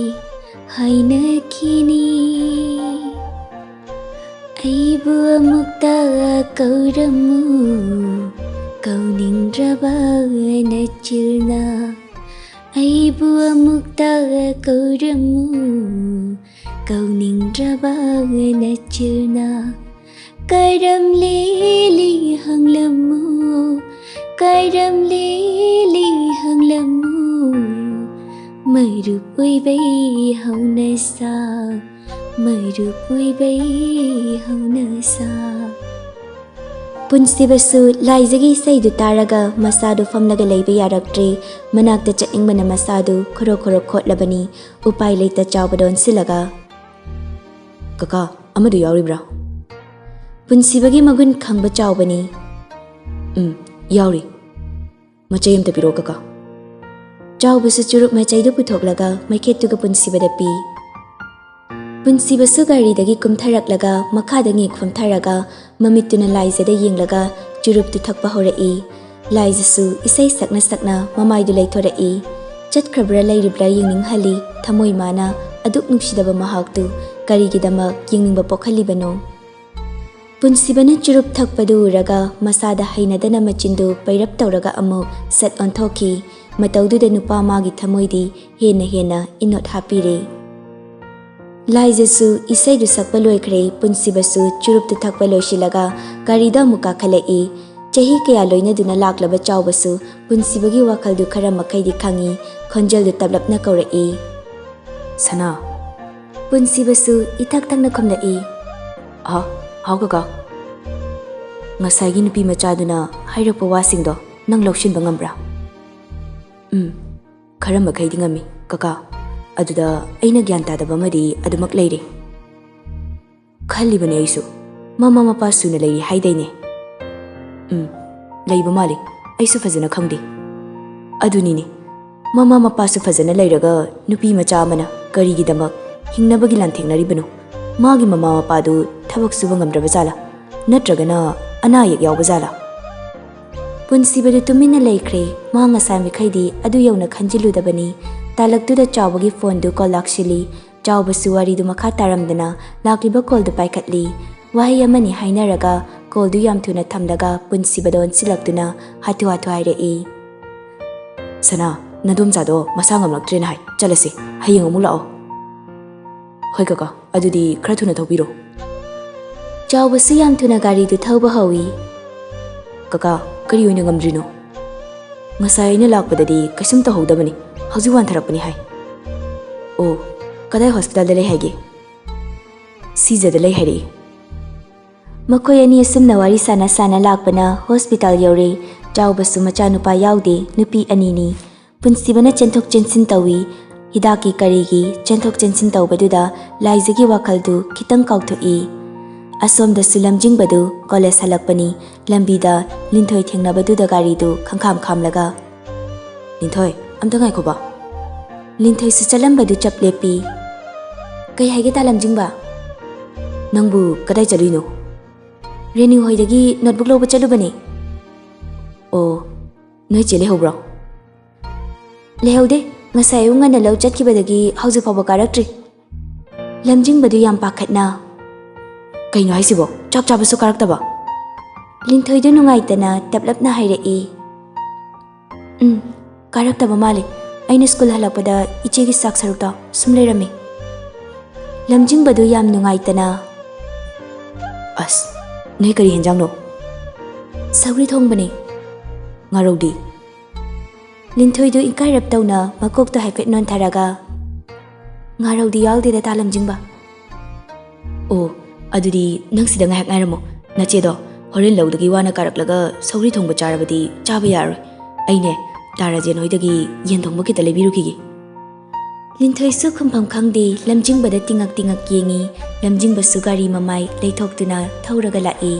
ꯍꯥꯏꯅꯈꯤꯅꯤ꯫ ꯑꯩꯕꯨ ꯑꯃꯨꯛꯇ ꯀꯧꯔꯝꯃꯨ, ꯀꯧꯅꯤꯡꯗ꯭ꯔꯕ ꯅꯆꯤꯜꯅ꯫ ꯑꯩꯕꯨ ꯑꯃꯨꯛꯇ ꯀꯧꯔꯝꯃꯨ, ꯀꯧꯅꯤꯡꯗ꯭ꯔꯕ ꯅꯆꯤꯜꯅ꯫ ꯀꯔꯝ ꯂꯦꯜꯂꯤ ꯍꯪꯂꯝꯃꯨ, ꯀꯔꯝ ꯂꯦꯜꯂꯤ ꯍꯪꯂꯝꯃꯨ꯫ ꯃꯔꯨꯞ ꯑꯣꯏꯕꯩ ꯍꯧꯅꯁꯥ, ꯃꯔꯨꯞ ꯑꯣꯏꯕꯩ ꯍꯧꯅꯁꯥ꯫ ꯄꯨꯟꯁꯤꯕꯁꯨ ꯂꯥꯏꯖꯒꯤ ꯏꯁꯩꯗꯨ ꯇꯥꯔꯒ ꯃꯁꯥꯗꯨ ꯐꯝꯂꯒ ꯂꯩꯕ ꯌꯥꯔꯛꯇ꯭ꯔꯦ꯫ ꯃꯅꯥꯛꯇ ꯆꯠꯅꯤꯡꯕꯅ ꯃꯁꯥꯗꯨ ꯈꯣꯔꯣ ꯈꯣꯔꯣ ꯈꯣꯠꯂꯕꯅꯤ꯫ ꯎꯄꯥꯏ ꯂꯩꯇ ꯆꯥꯎꯕꯗ ꯑꯣꯟꯁꯤꯜꯂꯒ, "ꯀꯀꯥ, ꯑꯃꯗꯨ ꯌꯥꯎꯔꯤꯕ꯭ꯔꯥ?" ꯄꯨꯟꯁꯤꯕꯒꯤ ꯃꯒꯨꯟ ꯈꯪꯕ ꯆꯥꯎꯕꯅꯤ꯫ "ꯎꯝ, ꯌꯥꯎꯔꯤ꯫ ꯃꯆꯩ ꯑꯝꯇ ꯄꯤꯔꯛꯑꯣ, ꯀꯀꯥ꯫" ꯆꯥꯎꯕꯁꯨ ꯆꯨꯔꯨꯞ ꯃꯆꯩꯗꯨ ꯄꯨꯊꯣꯛꯂꯒ ꯃꯩꯈꯦꯠꯇꯨꯒ ꯄꯨꯟꯁꯤꯕꯗ ꯄꯤ꯫ ꯄꯨꯟꯁꯤꯕꯁꯨ ꯒꯥꯔꯤꯗꯒꯤ ꯀꯨꯝꯊꯔꯛꯂꯒ ꯃꯈꯥꯗ ꯉꯦꯛ ꯐꯝꯊꯔꯒ ꯃꯃꯤꯠꯇꯨꯅ ꯂꯥꯏꯖꯗ ꯌꯦꯡꯂꯒ ꯆꯨꯔꯨꯞꯇꯨ ꯊꯛꯄ ꯍꯧꯔꯛꯏ꯫ ꯂꯥꯏꯖꯁꯨ ꯏꯁꯩ ꯁꯛꯅ ꯁꯛꯅ ꯃꯃꯥꯏꯗꯨ ꯂꯩꯊꯣꯔꯛꯏ꯫ ꯆꯠꯈ꯭ꯔꯕ꯭ꯔꯥ ꯂꯩꯔꯤꯕ꯭ꯔꯥ ꯌꯦꯡꯅꯤꯡꯍꯜꯂꯤ ꯊꯃꯣꯏ ꯃꯥꯅ ꯑꯗꯨꯛ ꯅꯨꯡꯁꯤꯗꯕ ꯃꯍꯥꯛꯇꯨ ꯀꯔꯤꯒꯤꯗꯃꯛ ꯌꯦꯡꯅꯤꯡꯕ ꯄꯣꯛꯍꯜꯂꯤꯕꯅꯣ? ꯄꯨꯟꯁꯤꯕꯅ ꯆꯨꯔꯨꯞ ꯊꯛꯄꯗꯨ ꯎꯔꯒ ꯃꯁꯥꯗ ꯍꯩꯅꯗꯅ ꯃꯆꯤꯟꯗꯨ ꯄꯩꯔꯞ ꯇꯧꯔꯒ ꯑꯃꯨꯛ ꯁꯠ ꯑꯣꯟꯊꯣꯛꯈꯤ꯫ ꯃꯇꯧꯗꯨꯗ ꯅꯨꯄꯥ ꯃꯥꯒꯤ ꯊꯃꯣꯏꯗꯤ ꯍꯦꯟꯅ ꯍꯦꯟꯅ ꯏꯅꯣꯠ ꯍꯥꯞꯄꯤꯔꯦ꯫ ꯂꯥꯏꯖꯁꯨ ꯏꯁꯩꯗꯨ ꯁꯛꯄ ꯂꯣꯏꯈ꯭ꯔꯦ, ꯄꯨꯟꯁꯤꯕꯁꯨ ꯆꯨꯔꯨꯞꯇꯨ ꯊꯛꯄ ꯂꯣꯏꯁꯤꯜꯂꯒ ꯒꯥꯔꯤꯗ ꯑꯃꯨꯛ ꯀꯥꯈꯠꯂꯛꯏ꯫ ꯆꯍꯤ ꯀꯌꯥ ꯂꯣꯏꯅꯗꯨꯅ ꯂꯥꯛꯂꯕ ꯆꯥꯎꯕꯁꯨ ꯄꯨꯟꯁꯤꯕꯒꯤ ꯋꯥꯈꯜꯗꯨ ꯈꯔ ꯃꯈꯩꯗꯤ ꯈꯪꯏ꯫ ꯈꯣꯟꯖꯦꯜꯗꯨ ꯇꯞꯂꯞꯅ ꯀꯧꯔꯛꯏ, "ꯁꯅꯥ꯫" ꯄꯨꯟꯁꯤꯕꯁꯨ ꯏꯊꯛ ꯊꯛꯅ ꯈꯨꯝꯂꯛꯏ, "ꯍꯥꯎ, ꯍꯥꯎ ꯀꯀꯥ꯫ ꯉꯁꯥꯏꯒꯤ ꯅꯨꯄꯤ ꯃꯆꯥꯗꯨꯅ ꯍꯥꯏꯔꯛꯄ ꯋꯥꯁꯤꯡꯗꯣ ꯅꯪ ꯂꯧꯁꯤꯟꯕ ꯉꯝꯕ꯭ꯔꯥ?" "ꯎꯝ, ꯈꯔ ꯃꯈꯩꯗꯤ ꯉꯝꯃꯤ, ꯀꯀꯥ꯫ ꯑꯗꯨꯗ ꯑꯩꯅ ꯒ꯭ꯌꯥꯟ ꯇꯥꯗꯕ ꯑꯃꯗꯤ ꯑꯗꯨꯃꯛ ꯂꯩꯔꯤ꯫ ꯈꯜꯂꯤꯕꯅꯦ ꯑꯩꯁꯨ, ꯃꯃꯥ ꯃꯄꯥ ꯁꯨꯅ ꯂꯩꯔꯤ ꯍꯥꯏꯗꯥꯏꯅꯦ?" "ꯎꯝ, ꯂꯩꯕ ꯃꯥꯜꯂꯤ꯫ ꯑꯩꯁꯨ ꯐꯖꯅ ꯈꯪꯗꯦ꯫" "ꯑꯗꯨꯅꯤꯅꯦ, ꯃꯃꯥ ꯃꯄꯥꯁꯨ ꯐꯖꯅ ꯂꯩꯔꯒ ꯅꯨꯄꯤ ꯃꯆꯥ ꯑꯃꯅ ꯀꯔꯤꯒꯤꯗꯃꯛ ꯍꯤꯡꯅꯕꯒꯤ ꯂꯥꯟꯊꯦꯡꯅꯔꯤꯕꯅꯣ? ꯃꯥꯒꯤ ꯃꯃꯥ ꯃꯄꯥꯗꯨ ꯊꯕꯛ ꯁꯨꯕ ꯉꯝꯗ꯭ꯔꯕ ꯖꯥꯠꯂꯥ? ꯅꯠꯇ꯭ꯔꯒꯅ ꯑꯅꯥ ꯑꯌꯦꯛ ꯌꯥꯎꯕ ꯖꯥꯠꯂꯥ?" ꯄꯨꯟꯁꯤꯕꯗꯨ ꯇꯨꯃꯤꯟꯅ ꯂꯩꯈ꯭ꯔꯦ꯫ ꯃꯥ ꯉꯁꯥꯏ ꯃꯈꯩꯗꯤ ꯑꯗꯨ ꯌꯧꯅ ꯈꯟꯖꯤꯜꯂꯨꯗꯕꯅꯤ꯫ ꯇꯥꯂꯛꯇꯨꯗ ꯆꯥꯎꯕꯒꯤ ꯐꯣꯟꯗꯨ ꯀꯣꯜ ꯂꯥꯛꯁꯤꯜꯂꯤ꯫ ꯆꯥꯎꯕꯁꯨ ꯋꯥꯔꯤꯗꯨ ꯃꯈꯥ ꯇꯥꯔꯝꯗꯅ ꯂꯥꯛꯂꯤꯕ ꯀꯣꯜꯗꯨ ꯄꯥꯏꯈꯠꯂꯤ꯫ ꯋꯥꯍꯩ ꯑꯃꯅꯤ ꯍꯥꯏꯅꯔꯒ ꯀꯣꯜꯗꯨ ꯌꯥꯝ ꯊꯨꯅ ꯊꯝꯂꯒ ꯄꯨꯟꯁꯤꯕꯗ ꯑꯣꯟꯁꯤꯜꯂꯛꯇꯨꯅ ꯍꯥꯊꯨ ꯍꯥꯊꯨ ꯍꯥꯏꯔꯛꯏ꯫ "ꯁꯅꯥ, ꯅꯗꯣꯝꯆꯥꯗꯣ ꯃꯁꯥ ꯉꯝꯂꯛꯇ꯭ꯔꯦꯅ ꯍꯥꯏ꯫ ꯆꯠꯂꯁꯤ, ꯍꯌꯦꯡ ꯑꯃꯨꯛ ꯂꯥꯛꯑꯣ꯫" "ꯍꯣꯏ ꯀꯀꯥ, ꯑꯗꯨꯗꯤ ꯈꯔ ꯊꯨꯅ ꯊꯧꯕꯤꯔꯣ꯫" ꯆꯥꯎꯕꯁꯨ ꯌꯥꯝ ꯊꯨꯅ ꯒꯥꯔꯤꯗꯨ ꯊꯧꯕ ꯍꯧꯏ꯫ "ꯀꯀꯥ, ꯀꯔꯤ ꯑꯣꯏꯅ ꯉꯝꯗ꯭ꯔꯤꯅꯣ?" "ꯉꯁꯥꯏ ꯑꯩꯅ ꯂꯥꯛꯄꯗꯗꯤ ꯀꯩꯁꯨꯝ ꯇꯧꯍꯧꯗꯕꯅꯤ, ꯍꯧꯖꯤꯛ ꯋꯥꯟꯊꯔꯛꯄꯅꯤ ꯍꯥꯏ꯫" "ꯑꯣ, ꯀꯗꯥꯏ ꯍꯣꯁꯄꯤꯇꯥꯜꯗ ꯂꯩ ꯍꯥꯏꯒꯦ?" "ꯁꯤꯖꯗ ꯂꯩ ꯍꯥꯏꯔꯛꯏ꯫" ꯃꯈꯣꯏ ꯑꯅꯤ ꯑꯁꯨꯝꯅ ꯋꯥꯔꯤ ꯁꯥꯟꯅ ꯁꯥꯟꯅ ꯂꯥꯛꯄꯅ ꯍꯣꯁꯄꯤꯇꯥꯜ ꯌꯧꯔꯦ꯫ ꯆꯥꯎꯕꯁꯨ ꯃꯆꯥꯅꯨꯄꯥ ꯌꯥꯎꯗꯦ, ꯅꯨꯄꯤ ꯑꯅꯤꯅꯤ꯫ ꯄꯨꯟꯁꯤꯕꯅ ꯆꯦꯟꯊꯣꯛ ꯆꯦꯟꯁꯤꯟ ꯇꯧꯏ꯫ ꯍꯤꯗꯥꯛꯀꯤ ꯀꯔꯤꯒꯤ ꯆꯦꯟꯊꯣꯛ ꯆꯦꯟꯁꯤꯟ ꯇꯧꯕꯗꯨꯗ ꯂꯥꯏꯖꯒꯤ ꯋꯥꯈꯜꯗꯨ ꯈꯤꯇꯪ ꯀꯥꯎꯊꯣꯛꯏ꯫ ꯑꯁꯣꯝꯗꯁꯨ ꯂꯝꯖꯤꯡꯕꯗꯨ ꯀꯣꯂꯦꯖ ꯍꯜꯂꯛꯄꯅꯤ꯫ ꯂꯝꯕꯤꯗ ꯂꯤꯟꯊꯣꯏ ꯊꯦꯡꯅꯕꯗꯨꯗ ꯒꯥꯔꯤꯗꯨ ꯈꯪꯈꯥꯝ ꯈꯥꯝꯂꯒ, "ꯂꯤꯟꯊꯣꯏ, ꯑꯝꯇ ꯉꯥꯏꯈꯣꯕ꯫" ꯂꯤꯟꯊꯣꯏꯁꯨ ꯆꯠꯂꯝꯕꯗꯨ ꯆꯞ ꯂꯦꯞꯄꯤ꯫ "ꯀꯩ ꯍꯥꯏꯒꯦ, ꯇꯥ ꯂꯝꯖꯤꯡꯕ?" "ꯅꯪꯕꯨ ꯀꯗꯥꯏ ꯆꯠꯂꯨꯏꯅꯣ?" "ꯔꯦꯅꯨ ꯍꯣꯏꯗꯒꯤ ꯅꯣꯠꯕꯨꯛ ꯂꯧꯕ ꯆꯠꯂꯨꯕꯅꯦ꯫" "ꯑꯣ, ꯅꯣꯏ ꯆꯦ ꯂꯩꯍꯧꯕ꯭ꯔꯣ?" "ꯂꯩꯍꯧꯗꯦ꯫ ꯉꯁꯥꯏ ꯑꯌꯨꯛ ꯉꯟꯅ ꯂꯧ ꯆꯠꯈꯤꯕꯗꯒꯤ ꯍꯧꯖꯤꯛ ꯐꯥꯎꯕ ꯀꯥꯔꯛꯇ꯭ꯔꯤ꯫" ꯂꯝꯖꯤꯡꯕꯗꯨ ꯌꯥꯝ ꯄꯥꯈꯠꯅ, "ꯀꯩꯅꯣ ꯍꯥꯏꯁꯤꯕꯣ? ꯆꯥꯛ ꯆꯥꯕꯁꯨ ꯀꯥꯔꯛꯇꯕ?" ꯂꯤꯟꯊꯣꯏꯗꯨ ꯅꯨꯡꯉꯥꯏꯇꯅ ꯇꯞꯂꯞꯅ ꯍꯥꯏꯔꯛꯏ꯫ "ꯎꯝ, ꯀꯥꯔꯛꯇꯕ ꯃꯥꯜꯂꯤ꯫ ꯑꯩꯅ ꯁ꯭ꯀꯨꯜ ꯍꯜꯂꯛꯄꯗ ꯏꯆꯦꯒꯤ ꯆꯥꯛ ꯁꯔꯨꯛꯇꯣ ꯁꯨꯝ ꯂꯩꯔꯝꯃꯤ꯫" ꯂꯝꯖꯤꯡꯕꯗꯨ ꯌꯥꯝ ꯅꯨꯡꯉꯥꯏꯇꯅ, "ꯑꯁ, ꯅꯣꯏ ꯀꯔꯤ ꯍꯦꯟꯖꯥꯡꯅꯣ?" "ꯁꯧꯒ꯭ꯔꯤ ꯊꯣꯡꯕꯅꯤ꯫" "ꯉꯥꯔꯧꯗꯤ?" ꯂꯤꯟꯊꯣꯏꯗꯨ ꯏꯀꯥꯏꯔꯞ ꯇꯧꯅ ꯃꯀꯣꯛꯇꯣ ꯍꯥꯏꯐꯦꯠ ꯅꯣꯟꯊꯔꯒ, "ꯉꯥꯔꯧꯗꯤ ꯌꯥꯎꯗꯦꯗ, ꯇꯥ ꯂꯝꯖꯤꯡꯕ꯫" "ꯑꯣ, ꯑꯗꯨꯗꯤ ꯅꯪ ꯁꯤꯗ ꯉꯥꯏꯍꯥꯛ ꯉꯥꯏꯔꯝꯃꯣ꯫ ꯅꯆꯦꯗꯣ ꯍꯣꯔꯦꯟ ꯂꯧꯗꯒꯤ ꯋꯥꯅ ꯀꯥꯔꯛꯂꯒ ꯁꯧꯒ꯭ꯔꯤ ꯊꯣꯡꯕ ꯆꯥꯔꯕꯗꯤ ꯆꯥꯕ ꯌꯥꯔꯣꯏ꯫ ꯑꯩꯅꯦ, ꯇꯥ ꯔꯥꯖꯦꯟ ꯍꯣꯏꯗꯒꯤ ꯌꯦꯟ ꯊꯣꯡꯕ ꯈꯤꯇ ꯂꯩꯕꯤꯔꯨꯈꯤꯒꯦ꯫" ꯂꯤꯟꯊꯣꯏꯁꯨ ꯈꯨꯝꯐꯝ ꯈꯪꯗꯦ, ꯂꯝꯖꯤꯡꯕꯗ ꯇꯤꯡꯉꯛ ꯇꯤꯡꯉꯛ ꯌꯦꯡꯉꯤ꯫ ꯂꯝꯖꯤꯡꯕꯁꯨ ꯒꯥꯔꯤ ꯃꯃꯥꯏ ꯂꯩꯊꯣꯛꯇꯨꯅ ꯊꯧꯔꯒ ꯂꯥꯛꯏ꯫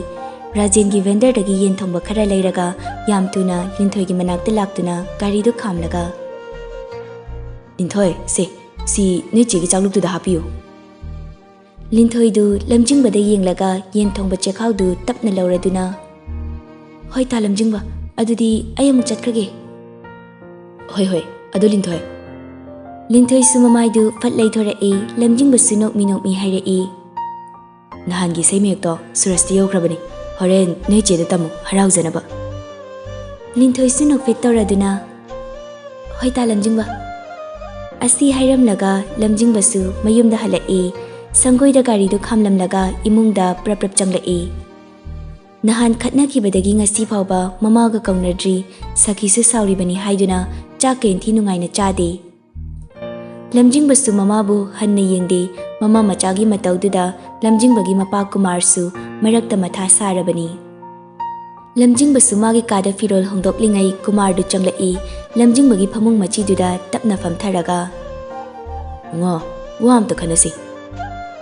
ꯔꯥꯖꯦꯟꯒꯤ ꯚꯦꯟꯗꯔꯗꯒꯤ ꯌꯦꯟ ꯊꯣꯡꯕ ꯈꯔ ꯂꯩꯔꯒ ꯌꯥꯝ ꯊꯨꯅ ꯂꯤꯟꯊꯣꯏꯒꯤ ꯃꯅꯥꯛꯇ ꯂꯥꯛꯇꯨꯅ ꯒꯥꯔꯤꯗꯨ ꯈꯥꯝꯂꯒ, "ꯂꯤꯟꯊꯣꯏ, ꯁꯦ, ꯁꯤ ꯅꯣꯏ ꯆꯦꯒꯤ ꯆꯥꯛꯂꯨꯛꯇꯨꯗ ꯍꯥꯞꯄꯤꯌꯨ꯫" ꯂꯤꯟꯊꯣꯏꯗꯨ ꯂꯝꯖꯤꯡꯕꯗ ꯌꯦꯡꯂꯒ ꯌꯦꯟ ꯊꯣꯡꯕ ꯆꯦꯈꯥꯎꯗꯨ ꯇꯞꯅ ꯂꯧꯔꯗꯨꯅ, "ꯍꯣꯏ, ꯇꯥ ꯂꯝꯖꯤꯡꯕ, ꯑꯗꯨꯗꯤ ꯑꯩ ꯑꯃꯨꯛ ꯆꯠꯈ꯭ꯔꯒꯦ꯫" "ꯍꯣꯏ, ꯍꯣꯏ, ꯑꯗꯨ ꯂꯤꯟꯊꯣꯏ꯫" ꯂꯤꯟꯊꯣꯏꯁꯨ ꯃꯃꯥꯏꯗꯨ ꯐꯠ ꯂꯩꯊꯣꯔꯛꯏ, ꯂꯝꯖꯤꯡꯕꯁꯨ ꯅꯣꯛꯃꯤ ꯅꯣꯛꯃꯤ ꯍꯥꯏꯔꯛꯏ, ꯅꯍꯥꯟꯒꯤ ꯏꯁꯩ ꯃꯌꯦꯛꯇꯣ ꯁꯨꯔꯖꯇ ꯌꯧꯈ꯭ꯔꯕꯅꯤ꯫ ꯍꯣꯔꯦꯟ ꯅꯣꯏ ꯆꯦꯗ ꯇꯝꯃꯨ, ꯍꯔꯥꯎꯖꯅꯕ꯫ ꯂꯤꯟꯊꯣꯏꯁꯨ ꯅꯣꯛꯐꯦꯠ ꯇꯧꯔꯗꯨꯅ, "ꯍꯣꯏ ꯇꯥ ꯂꯝꯖꯤꯡꯕ꯫" ꯑꯁꯤ ꯍꯥꯏꯔꯝꯂꯒ ꯂꯝꯖꯤꯡꯕꯁꯨ ꯃꯌꯨꯝꯗ ꯍꯜꯂꯛꯏ꯫ ꯁꯪꯒꯣꯏꯗ ꯒꯥꯔꯤꯗꯨ ꯈꯥꯝꯂꯝꯂꯒ ꯏꯃꯨꯡꯗ ꯄ꯭ꯔꯞ ꯄ꯭ꯔꯞ ꯆꯪꯂꯛꯏ꯫ ꯅꯍꯥꯟ ꯈꯠꯅꯈꯤꯕꯗꯒꯤ ꯉꯁꯤ ꯐꯥꯎꯕ ꯃꯃꯥꯒ ꯀꯧꯅꯗ꯭ꯔꯤ꯫ ꯁꯈꯤꯁꯨ ꯁꯥꯎꯔꯤꯕꯅꯤ ꯍꯥꯏꯗꯨꯅ ꯆꯥꯛꯀ ꯏꯟꯊꯤ ꯅꯨꯡꯉꯥꯏꯅ ꯆꯥꯗꯦ꯫ ꯂꯝꯖꯤꯡꯕꯁꯨ ꯃꯃꯥꯕꯨ ꯍꯟꯅ ꯌꯦꯡꯗꯦ꯫ ꯃꯃꯥ ꯃꯆꯥꯒꯤ ꯃꯇꯧꯗꯨꯗ ꯂꯝꯖꯤꯡꯕꯒꯤ ꯃꯄꯥ ꯀꯨꯃꯥꯔꯁꯨ ꯃꯔꯛꯇ ꯃꯊꯥ ꯁꯥꯔꯕꯅꯤ꯫ ꯂꯝꯖꯤꯡꯕꯁꯨ ꯃꯥꯒꯤ ꯀꯥꯗ ꯐꯤꯔꯣꯜ ꯍꯣꯡꯗꯣꯛꯂꯤꯉꯩ ꯀꯨꯃꯥꯔꯗꯨ ꯆꯪꯂꯛꯏ꯫ ꯂꯝꯖꯤꯡꯕꯒꯤ ꯐꯃꯨꯡ ꯃꯆꯤꯗꯨꯗ ꯇꯞꯅ ꯐꯝꯊꯔꯒ, "ꯉꯣ, ꯋꯥ ꯑꯝꯇ ꯈꯟꯅꯁꯤ꯫"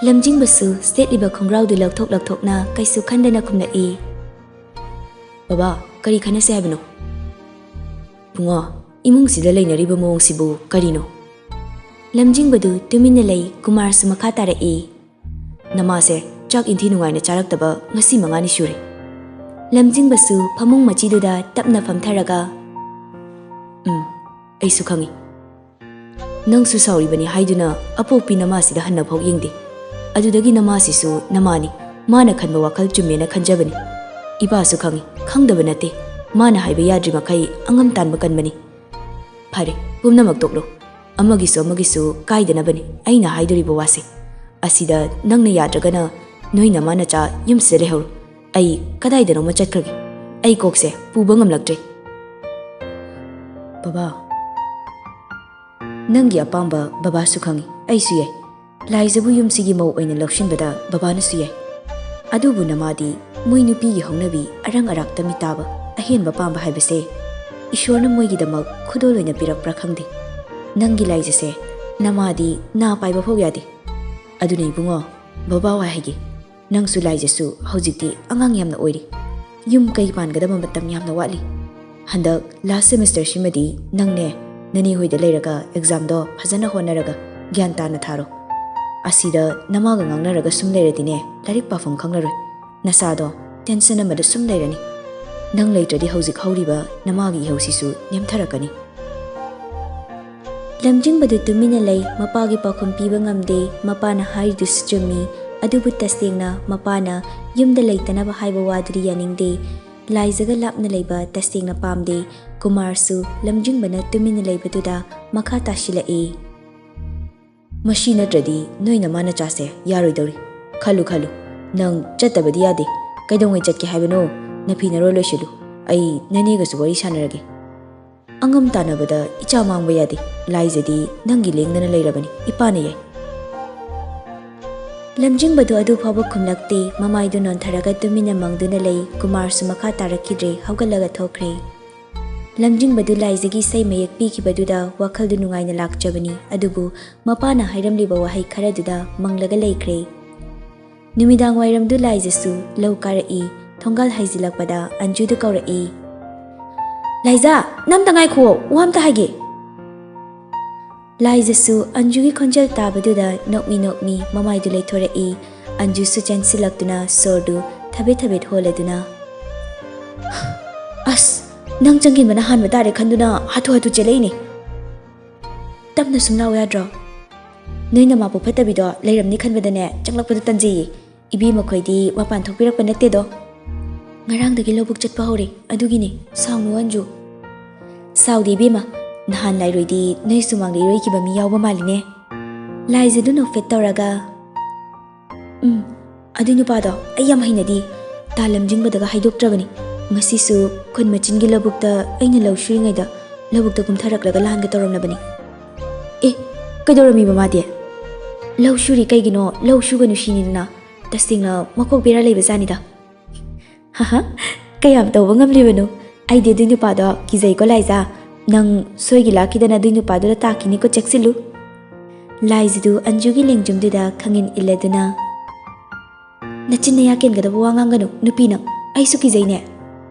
ꯂꯝꯖꯤꯡꯕꯁꯨ ꯁꯦꯠꯂꯤꯕ ꯈꯣꯡꯒ꯭ꯔꯥꯎꯗꯨ ꯂꯧꯊꯣꯛ ꯂꯧꯊꯣꯛꯅ ꯀꯩꯁꯨ ꯈꯟꯗꯅ ꯈꯨꯝꯂꯛꯏ꯫ "ꯕꯕꯥ, ꯀꯔꯤ ꯈꯟꯅꯁꯦ ꯍꯥꯏꯕꯅꯣ?" "ꯕꯨꯡꯉꯣ, ꯏꯃꯨꯡꯁꯤꯗ ꯂꯩꯅꯔꯤꯕ ꯃꯑꯣꯡꯁꯤꯕꯨ ꯀꯔꯤꯅꯣ?" ꯂꯝꯖꯤꯡꯕꯗꯨ ꯇꯨꯃꯤꯟꯅ ꯂꯩ꯫ ꯀꯨꯃꯥꯔꯁꯨ ꯃꯈꯥ ꯇꯥꯔꯛꯏ꯫ "ꯅꯃꯥꯁꯦ ꯆꯥꯛ ꯏꯟꯊꯤ ꯅꯨꯡꯉꯥꯏꯅ ꯆꯥꯔꯛꯇꯕ ꯉꯁꯤ ꯃꯉꯥꯅꯤ ꯁꯨꯔꯦ꯫" ꯂꯝꯖꯤꯡꯕꯁꯨ ꯐꯃꯨꯡ ꯃꯆꯤꯗꯨꯗ ꯇꯞꯅ ꯐꯝꯊꯔꯒ, "ꯎꯝ, ꯑꯩꯁꯨ ꯈꯪꯉꯤ꯫ ꯅꯪꯁꯨ ꯁꯥꯎꯔꯤꯕꯅꯤ ꯍꯥꯏꯗꯨꯅ ꯑꯄꯣꯛꯄꯤ ꯅꯃꯥꯁꯤꯗ ꯍꯟꯅꯐꯥꯎ ꯌꯦꯡꯗꯦ꯫ ꯑꯗꯨꯗꯒꯤ ꯅꯃꯥꯁꯤꯁꯨ ꯅꯃꯥꯅꯤ꯫ ꯃꯥꯅ ꯈꯟꯕ ꯋꯥꯈꯜ ꯆꯨꯝꯃꯦꯅ ꯈꯟꯖꯕꯅꯤ꯫ ꯏꯄꯥꯁꯨ ꯈꯪꯉꯤ, ꯈꯪꯗꯕ ꯅꯠꯇꯦ꯫ ꯃꯥꯅ ꯍꯥꯏꯕ ꯌꯥꯗ꯭ꯔꯤ ꯃꯈꯩ ꯑꯉꯝ ꯇꯥꯟꯕ ꯀꯟꯕꯅꯤ꯫" "ꯐꯔꯦ, ꯄꯨꯝꯅꯃꯛ ꯇꯣꯛꯂꯣ꯫ ꯑꯃꯒꯤꯁꯨ ꯑꯃꯒꯤꯁꯨ ꯀꯥꯏꯗꯅꯕꯅꯤ ꯑꯩꯅ ꯍꯥꯏꯗꯣꯔꯤꯕ ꯋꯥꯁꯦ꯫ ꯑꯁꯤꯗ ꯅꯪꯅ ꯌꯥꯗ꯭ꯔꯒꯅ ꯅꯣꯏ ꯅꯃꯥ ꯅꯆꯥ ꯌꯨꯝꯁꯤꯗ ꯂꯩꯍꯧꯔꯣ꯫ ꯑꯩ ꯀꯗꯥꯏꯗꯅꯣꯃ ꯆꯠꯈ꯭ꯔꯒꯦ꯫ ꯑꯩ ꯀꯣꯛꯁꯦ ꯄꯨꯕ ꯉꯝꯂꯛꯇ꯭ꯔꯦ꯫" "ꯕꯕꯥ, ꯅꯪꯒꯤ ꯑꯄꯥꯝꯕ ꯕꯕꯥꯁꯨ ꯈꯪꯉꯤ, ꯑꯩꯁꯨ ꯌꯥꯏ꯫ ꯂꯥꯏꯖꯕꯨ ꯌꯨꯝꯁꯤꯒꯤ ꯃꯧ ꯑꯣꯏꯅ ꯂꯧꯁꯤꯟꯕꯗ ꯕꯕꯥꯅꯁꯨ ꯌꯥꯏ꯫ ꯑꯗꯨꯕꯨ ꯅꯃꯥꯗꯤ ꯃꯣꯏ ꯅꯨꯄꯤꯒꯤ ꯍꯧꯅꯕꯤ ꯑꯔꯪ ꯑꯔꯥꯛꯇ ꯃꯤꯇꯥꯕ, ꯑꯍꯦꯟꯕ ꯄꯥꯝꯕ ꯍꯥꯏꯕꯁꯦ ꯏꯁꯣꯔꯅ ꯃꯣꯏꯒꯤꯗꯃꯛ ꯈꯨꯗꯣꯜ ꯑꯣꯏꯅ ꯄꯤꯔꯛꯄ꯭ꯔꯥ ꯈꯪꯗꯦ꯫ ꯅꯪꯒꯤ ꯂꯥꯏꯖꯁꯦ ꯅꯃꯥꯗꯤ ꯅꯥ ꯄꯥꯏꯕ ꯐꯥꯎ ꯌꯥꯗꯦ꯫ ꯑꯗꯨꯅ ꯏꯕꯨꯡꯉꯣ, ꯕꯕꯥ ꯋꯥ ꯍꯥꯏꯒꯦ, ꯅꯪꯁꯨ ꯂꯥꯏꯖꯁꯨ ꯍꯧꯖꯤꯛꯇꯤ ꯑꯉꯥꯡ ꯌꯥꯝꯅ ꯑꯣꯏꯔꯤ꯫ ꯌꯨꯝ ꯀꯩ ꯄꯥꯟꯒꯗꯕ ꯃꯇꯝ ꯌꯥꯝꯅ ꯋꯥꯠꯂꯤ꯫ ꯍꯟꯗꯛ ꯂꯥꯁ ꯁꯦꯃꯤꯁꯇꯔꯁꯤꯃꯗꯤ ꯅꯪꯅꯦ ꯅꯅꯦ ꯍꯣꯏꯗ ꯂꯩꯔꯒ ꯑꯦꯛꯖꯥꯝꯗꯣ ꯐꯖꯅ ꯍꯣꯠꯅꯔꯒ ꯒ꯭ꯌꯥꯟ ꯇꯥꯅ ꯊꯥꯔꯣ꯫ ꯑꯁꯤꯗ ꯅꯃꯥꯒ ꯉꯥꯡꯅꯔꯒ ꯁꯨꯝ ꯂꯩꯔꯗꯤꯅꯦ, ꯂꯥꯏꯔꯤꯛ ꯄꯥꯐꯝ ꯈꯪꯂꯔꯣꯏ꯫ ꯅꯁꯥꯗꯣ ꯇꯦꯟꯁꯟ ꯑꯃꯗ ꯁꯨꯝ ꯂꯩꯔꯅꯤ꯫ ꯅꯪ ꯂꯩꯇ꯭ꯔꯗꯤ ꯍꯧꯖꯤꯛ ꯍꯧꯔꯤꯕ ꯅꯃꯥꯒꯤ ꯏꯍꯧꯁꯤꯁꯨ ꯅꯦꯝꯊꯔꯛꯀꯅꯤ꯫" ꯂꯝꯖꯤꯡꯕꯗꯨ ꯇꯨꯃꯤꯟꯅ ꯂꯩ꯫ ꯃꯄꯥꯒꯤ ꯄꯥꯎꯈꯨꯝ ꯄꯤꯕ ꯉꯝꯗꯦ꯫ ꯃꯄꯥꯅ ꯍꯥꯏꯔꯤꯗꯨꯁꯨ ꯆꯨꯝꯃꯤ꯫ ꯑꯗꯨꯕꯨ ꯇꯁꯦꯡꯅ ꯃꯄꯥꯅ ꯌꯨꯝꯗ ꯂꯩꯇꯅꯕ ꯍꯥꯏꯕ ꯋꯥꯗꯨꯗꯤ ꯌꯥꯅꯤꯡꯗꯦ꯫ ꯂꯥꯏꯖꯒ ꯂꯥꯞꯅ ꯂꯩꯕ ꯇꯁꯦꯡꯅ ꯄꯥꯝꯗꯦ꯫ ꯀꯨꯃꯥꯔꯁꯨ ꯂꯝꯖꯤꯡꯕꯅ ꯇꯨꯃꯤꯟꯅ ꯂꯩꯕꯗꯨꯗ ꯃꯈꯥ ꯇꯥꯁꯤꯜꯂꯛꯏ꯫ "ꯃꯁꯤ ꯅꯠꯇ꯭ꯔꯗꯤ ꯅꯣꯏ ꯅꯃꯥ ꯅꯆꯥꯁꯦ ꯌꯥꯔꯣꯏꯗꯧꯔꯤ꯫ ꯈꯜꯂꯨ, ꯈꯜꯂꯨ, ꯅꯪ ꯆꯠꯇꯕꯗꯤ ꯌꯥꯗꯦ꯫ ꯀꯩꯗꯧꯉꯩ ꯆꯠꯀꯦ ꯍꯥꯏꯕꯅꯣ? ꯅꯐꯤ ꯅꯔꯣꯜ ꯂꯣꯏꯁꯤꯜꯂꯨ꯫ ꯑꯩ ꯅꯅꯦꯒꯁꯨ ꯋꯥꯔꯤ ꯁꯥꯟꯅꯔꯒꯦ꯫ ꯑꯉꯝ ꯇꯥꯟꯅꯕꯗ ꯏꯆꯥ ꯃꯥꯡꯕ ꯌꯥꯗꯦ꯫ ꯂꯥꯏꯖꯗꯤ ꯅꯪꯒꯤ ꯂꯦꯡꯗꯅ ꯂꯩꯔꯕꯅꯤ, ꯏꯄꯥꯅ ꯌꯥꯏ꯫" ꯂꯝꯖꯤꯡꯕꯗꯨ ꯑꯗꯨ ꯐꯥꯎꯕ ꯈꯨꯝꯂꯛꯇꯦ꯫ ꯃꯃꯥꯏꯗꯨ ꯅꯣꯟꯊꯔꯒ ꯇꯨꯃꯤꯟꯅ ꯃꯪꯗꯨꯅ ꯂꯩ꯫ ꯀꯨꯃꯥꯔꯁꯨ ꯃꯈꯥ ꯇꯥꯔꯛꯈꯤꯗ꯭ꯔꯦ, ꯍꯧꯒꯠꯂꯒ ꯊꯣꯛꯈ꯭ꯔꯦ꯫ ꯂꯝꯖꯤꯡꯕꯗꯨ ꯂꯥꯏꯖꯒꯤ ꯏꯁꯩ ꯃꯌꯦꯛ ꯄꯤꯈꯤꯕꯗꯨꯗ ꯋꯥꯈꯜꯗꯨ ꯅꯨꯡꯉꯥꯏꯅ ꯂꯥꯛꯆꯕꯅꯤ, ꯑꯗꯨꯕꯨ ꯃꯄꯥꯅ ꯍꯥꯏꯔꯝꯂꯤꯕ ꯋꯥꯍꯩ ꯈꯔꯗꯨꯗ ꯃꯪꯂꯒ ꯂꯩꯈ꯭ꯔꯦ꯫ ꯅꯨꯃꯤꯗꯥꯡ ꯋꯥꯏꯔꯝꯗꯨ ꯂꯥꯏꯖꯁꯨ ꯂꯧ ꯀꯥꯔꯛꯏ꯫ ꯊꯣꯡꯒꯥꯜ ꯍꯥꯏꯖꯤꯜꯂꯛꯄꯗ ꯑꯟꯖꯨꯗꯨ ꯀꯧꯔꯛꯏ꯫ "ꯂꯥꯏꯖꯥ, ꯅꯪ ꯑꯝꯇ ꯉꯥꯏꯈꯨꯑꯣ, ꯋꯥ ꯑꯝꯇ ꯍꯥꯏꯒꯦ꯫" ꯂꯥꯏꯖꯁꯨ ꯑꯟꯖꯨꯒꯤ ꯈꯣꯟꯖꯦꯜ ꯇꯥꯕꯗꯨꯗ ꯅꯣꯛꯃꯤ ꯅꯣꯛꯃꯤ ꯃꯃꯥꯏꯗꯨ ꯂꯩꯊꯣꯔꯛꯏ꯫ ꯑꯟꯖꯨꯁꯨ ꯆꯦꯟꯁꯤꯜꯂꯛꯇꯨꯅ ꯁꯣꯔꯗꯨ ꯊꯕꯦꯠ ꯊꯕꯦꯠ ꯍꯣꯜꯂꯗꯨꯅ, "ꯑꯁ, ꯅꯪ ꯆꯪꯁꯤꯟꯕꯅ ꯍꯥꯟꯕ ꯇꯥꯔꯦ ꯈꯟꯗꯨꯅ ꯍꯥꯊꯨ ꯍꯥꯊꯨ ꯆꯦꯜꯂꯛꯏꯅꯦ꯫ ꯇꯞꯅ ꯁꯨꯝ ꯂꯥꯛꯑꯣ ꯌꯥꯗ꯭ꯔꯣ? ꯅꯣꯏ ꯅꯃꯥꯕꯣꯛ ꯐꯠꯇꯕꯤꯗꯣ ꯂꯩꯔꯝꯅꯤ ꯈꯟꯕꯗꯅꯦ ꯆꯪꯂꯛꯄꯗꯣ ꯇꯟꯖꯩꯌꯦ꯫ ꯏꯕꯦꯝꯃꯈꯣꯏꯗꯤ ꯃꯄꯥꯟ ꯊꯣꯛꯄꯤꯔꯛꯄ ꯅꯠꯇꯦꯗꯣ꯫ ꯉꯔꯥꯡꯗꯒꯤ ꯂꯧꯕꯨꯛ ꯆꯠꯄ ꯍꯧꯔꯦ, ꯑꯗꯨꯒꯤꯅꯦ꯫ ꯁꯥꯎꯅꯨ ꯑꯟꯖꯨ꯫" "ꯁꯥꯎꯗꯦ ꯏꯕꯦꯝꯃ, ꯅꯍꯥꯟ ꯂꯥꯏꯔꯣꯏꯗꯤ ꯅꯣꯏ ꯁꯨꯃꯥꯡꯗ ꯏꯔꯣꯏꯈꯤꯕ ꯃꯤ ꯌꯥꯎꯕ ꯃꯥꯜꯂꯤꯅꯦ꯫" ꯂꯥꯏꯖꯗꯨ ꯅꯣꯛꯐꯦꯠ ꯇꯧꯔꯒ, "ꯎꯝ, ꯑꯗꯨ ꯅꯨꯄꯥꯗꯣ ꯑꯩ ꯌꯥꯝ ꯍꯩꯅꯗꯦ꯫ ꯇꯥ ꯂꯝꯖꯤꯡꯕꯗꯒ ꯍꯥꯏꯗꯣꯛꯇ꯭ꯔꯕꯅꯤ꯫ ꯉꯁꯤꯁꯨ ꯈꯨꯟ ꯃꯆꯤꯟꯒꯤ ꯂꯧꯕꯨꯛꯇ ꯑꯩꯅ ꯂꯧ ꯁꯨꯔꯤꯉꯩꯗ ꯂꯧꯕꯨꯛꯇ ꯀꯨꯝꯊꯔꯛꯂꯒ ꯂꯥꯟꯒ ꯇꯧꯔꯝꯂꯕꯅꯤ꯫" "ꯑꯦ, ꯀꯩꯗꯧꯔꯝꯃꯤꯕ ꯃꯥꯗꯤ?" "ꯂꯧ ꯁꯨꯔꯤ ꯀꯩꯒꯤꯅꯣ? ꯂꯧ ꯁꯨꯒꯅꯨ ꯁꯤꯅꯤꯗꯅ꯫ ꯇꯁꯦꯡꯅ ꯃꯀꯣꯛ ꯕꯦꯔꯥ ꯂꯩꯕ ꯖꯥꯠꯅꯤꯗ꯫" "ꯍꯥꯍꯥ, ꯀꯌꯥꯝ ꯇꯧꯕ ꯉꯝꯂꯤꯕꯅꯣ? ꯑꯩꯗꯤ ꯑꯗꯨꯏ ꯅꯨꯄꯥꯗꯣ ꯀꯤꯖꯩꯀꯣ ꯂꯥꯏꯖꯥ꯫ ꯅꯪ ꯁꯣꯏꯒꯤ ꯂꯥꯛꯈꯤꯗꯅ ꯑꯗꯨꯏ ꯅꯨꯄꯥꯗꯨꯗ ꯇꯥꯈꯤꯅꯤꯀꯣ, ꯆꯦꯛꯁꯤꯜꯂꯨ꯫" ꯂꯥꯏꯖꯗꯨ ꯑꯟꯖꯨꯒꯤ ꯂꯦꯡꯖꯨꯝꯗꯨꯗ ꯈꯪꯏꯟ ꯏꯜꯂꯗꯨꯅ, "ꯅꯆꯤꯟ ꯅꯌꯥ ꯀꯦꯟꯒꯗꯕ ꯋꯥ ꯉꯥꯡꯒꯅꯨ, ꯅꯨꯄꯤ ꯅꯪ꯫ ꯑꯩꯁꯨ ꯀꯤꯖꯩꯅꯦ꯫"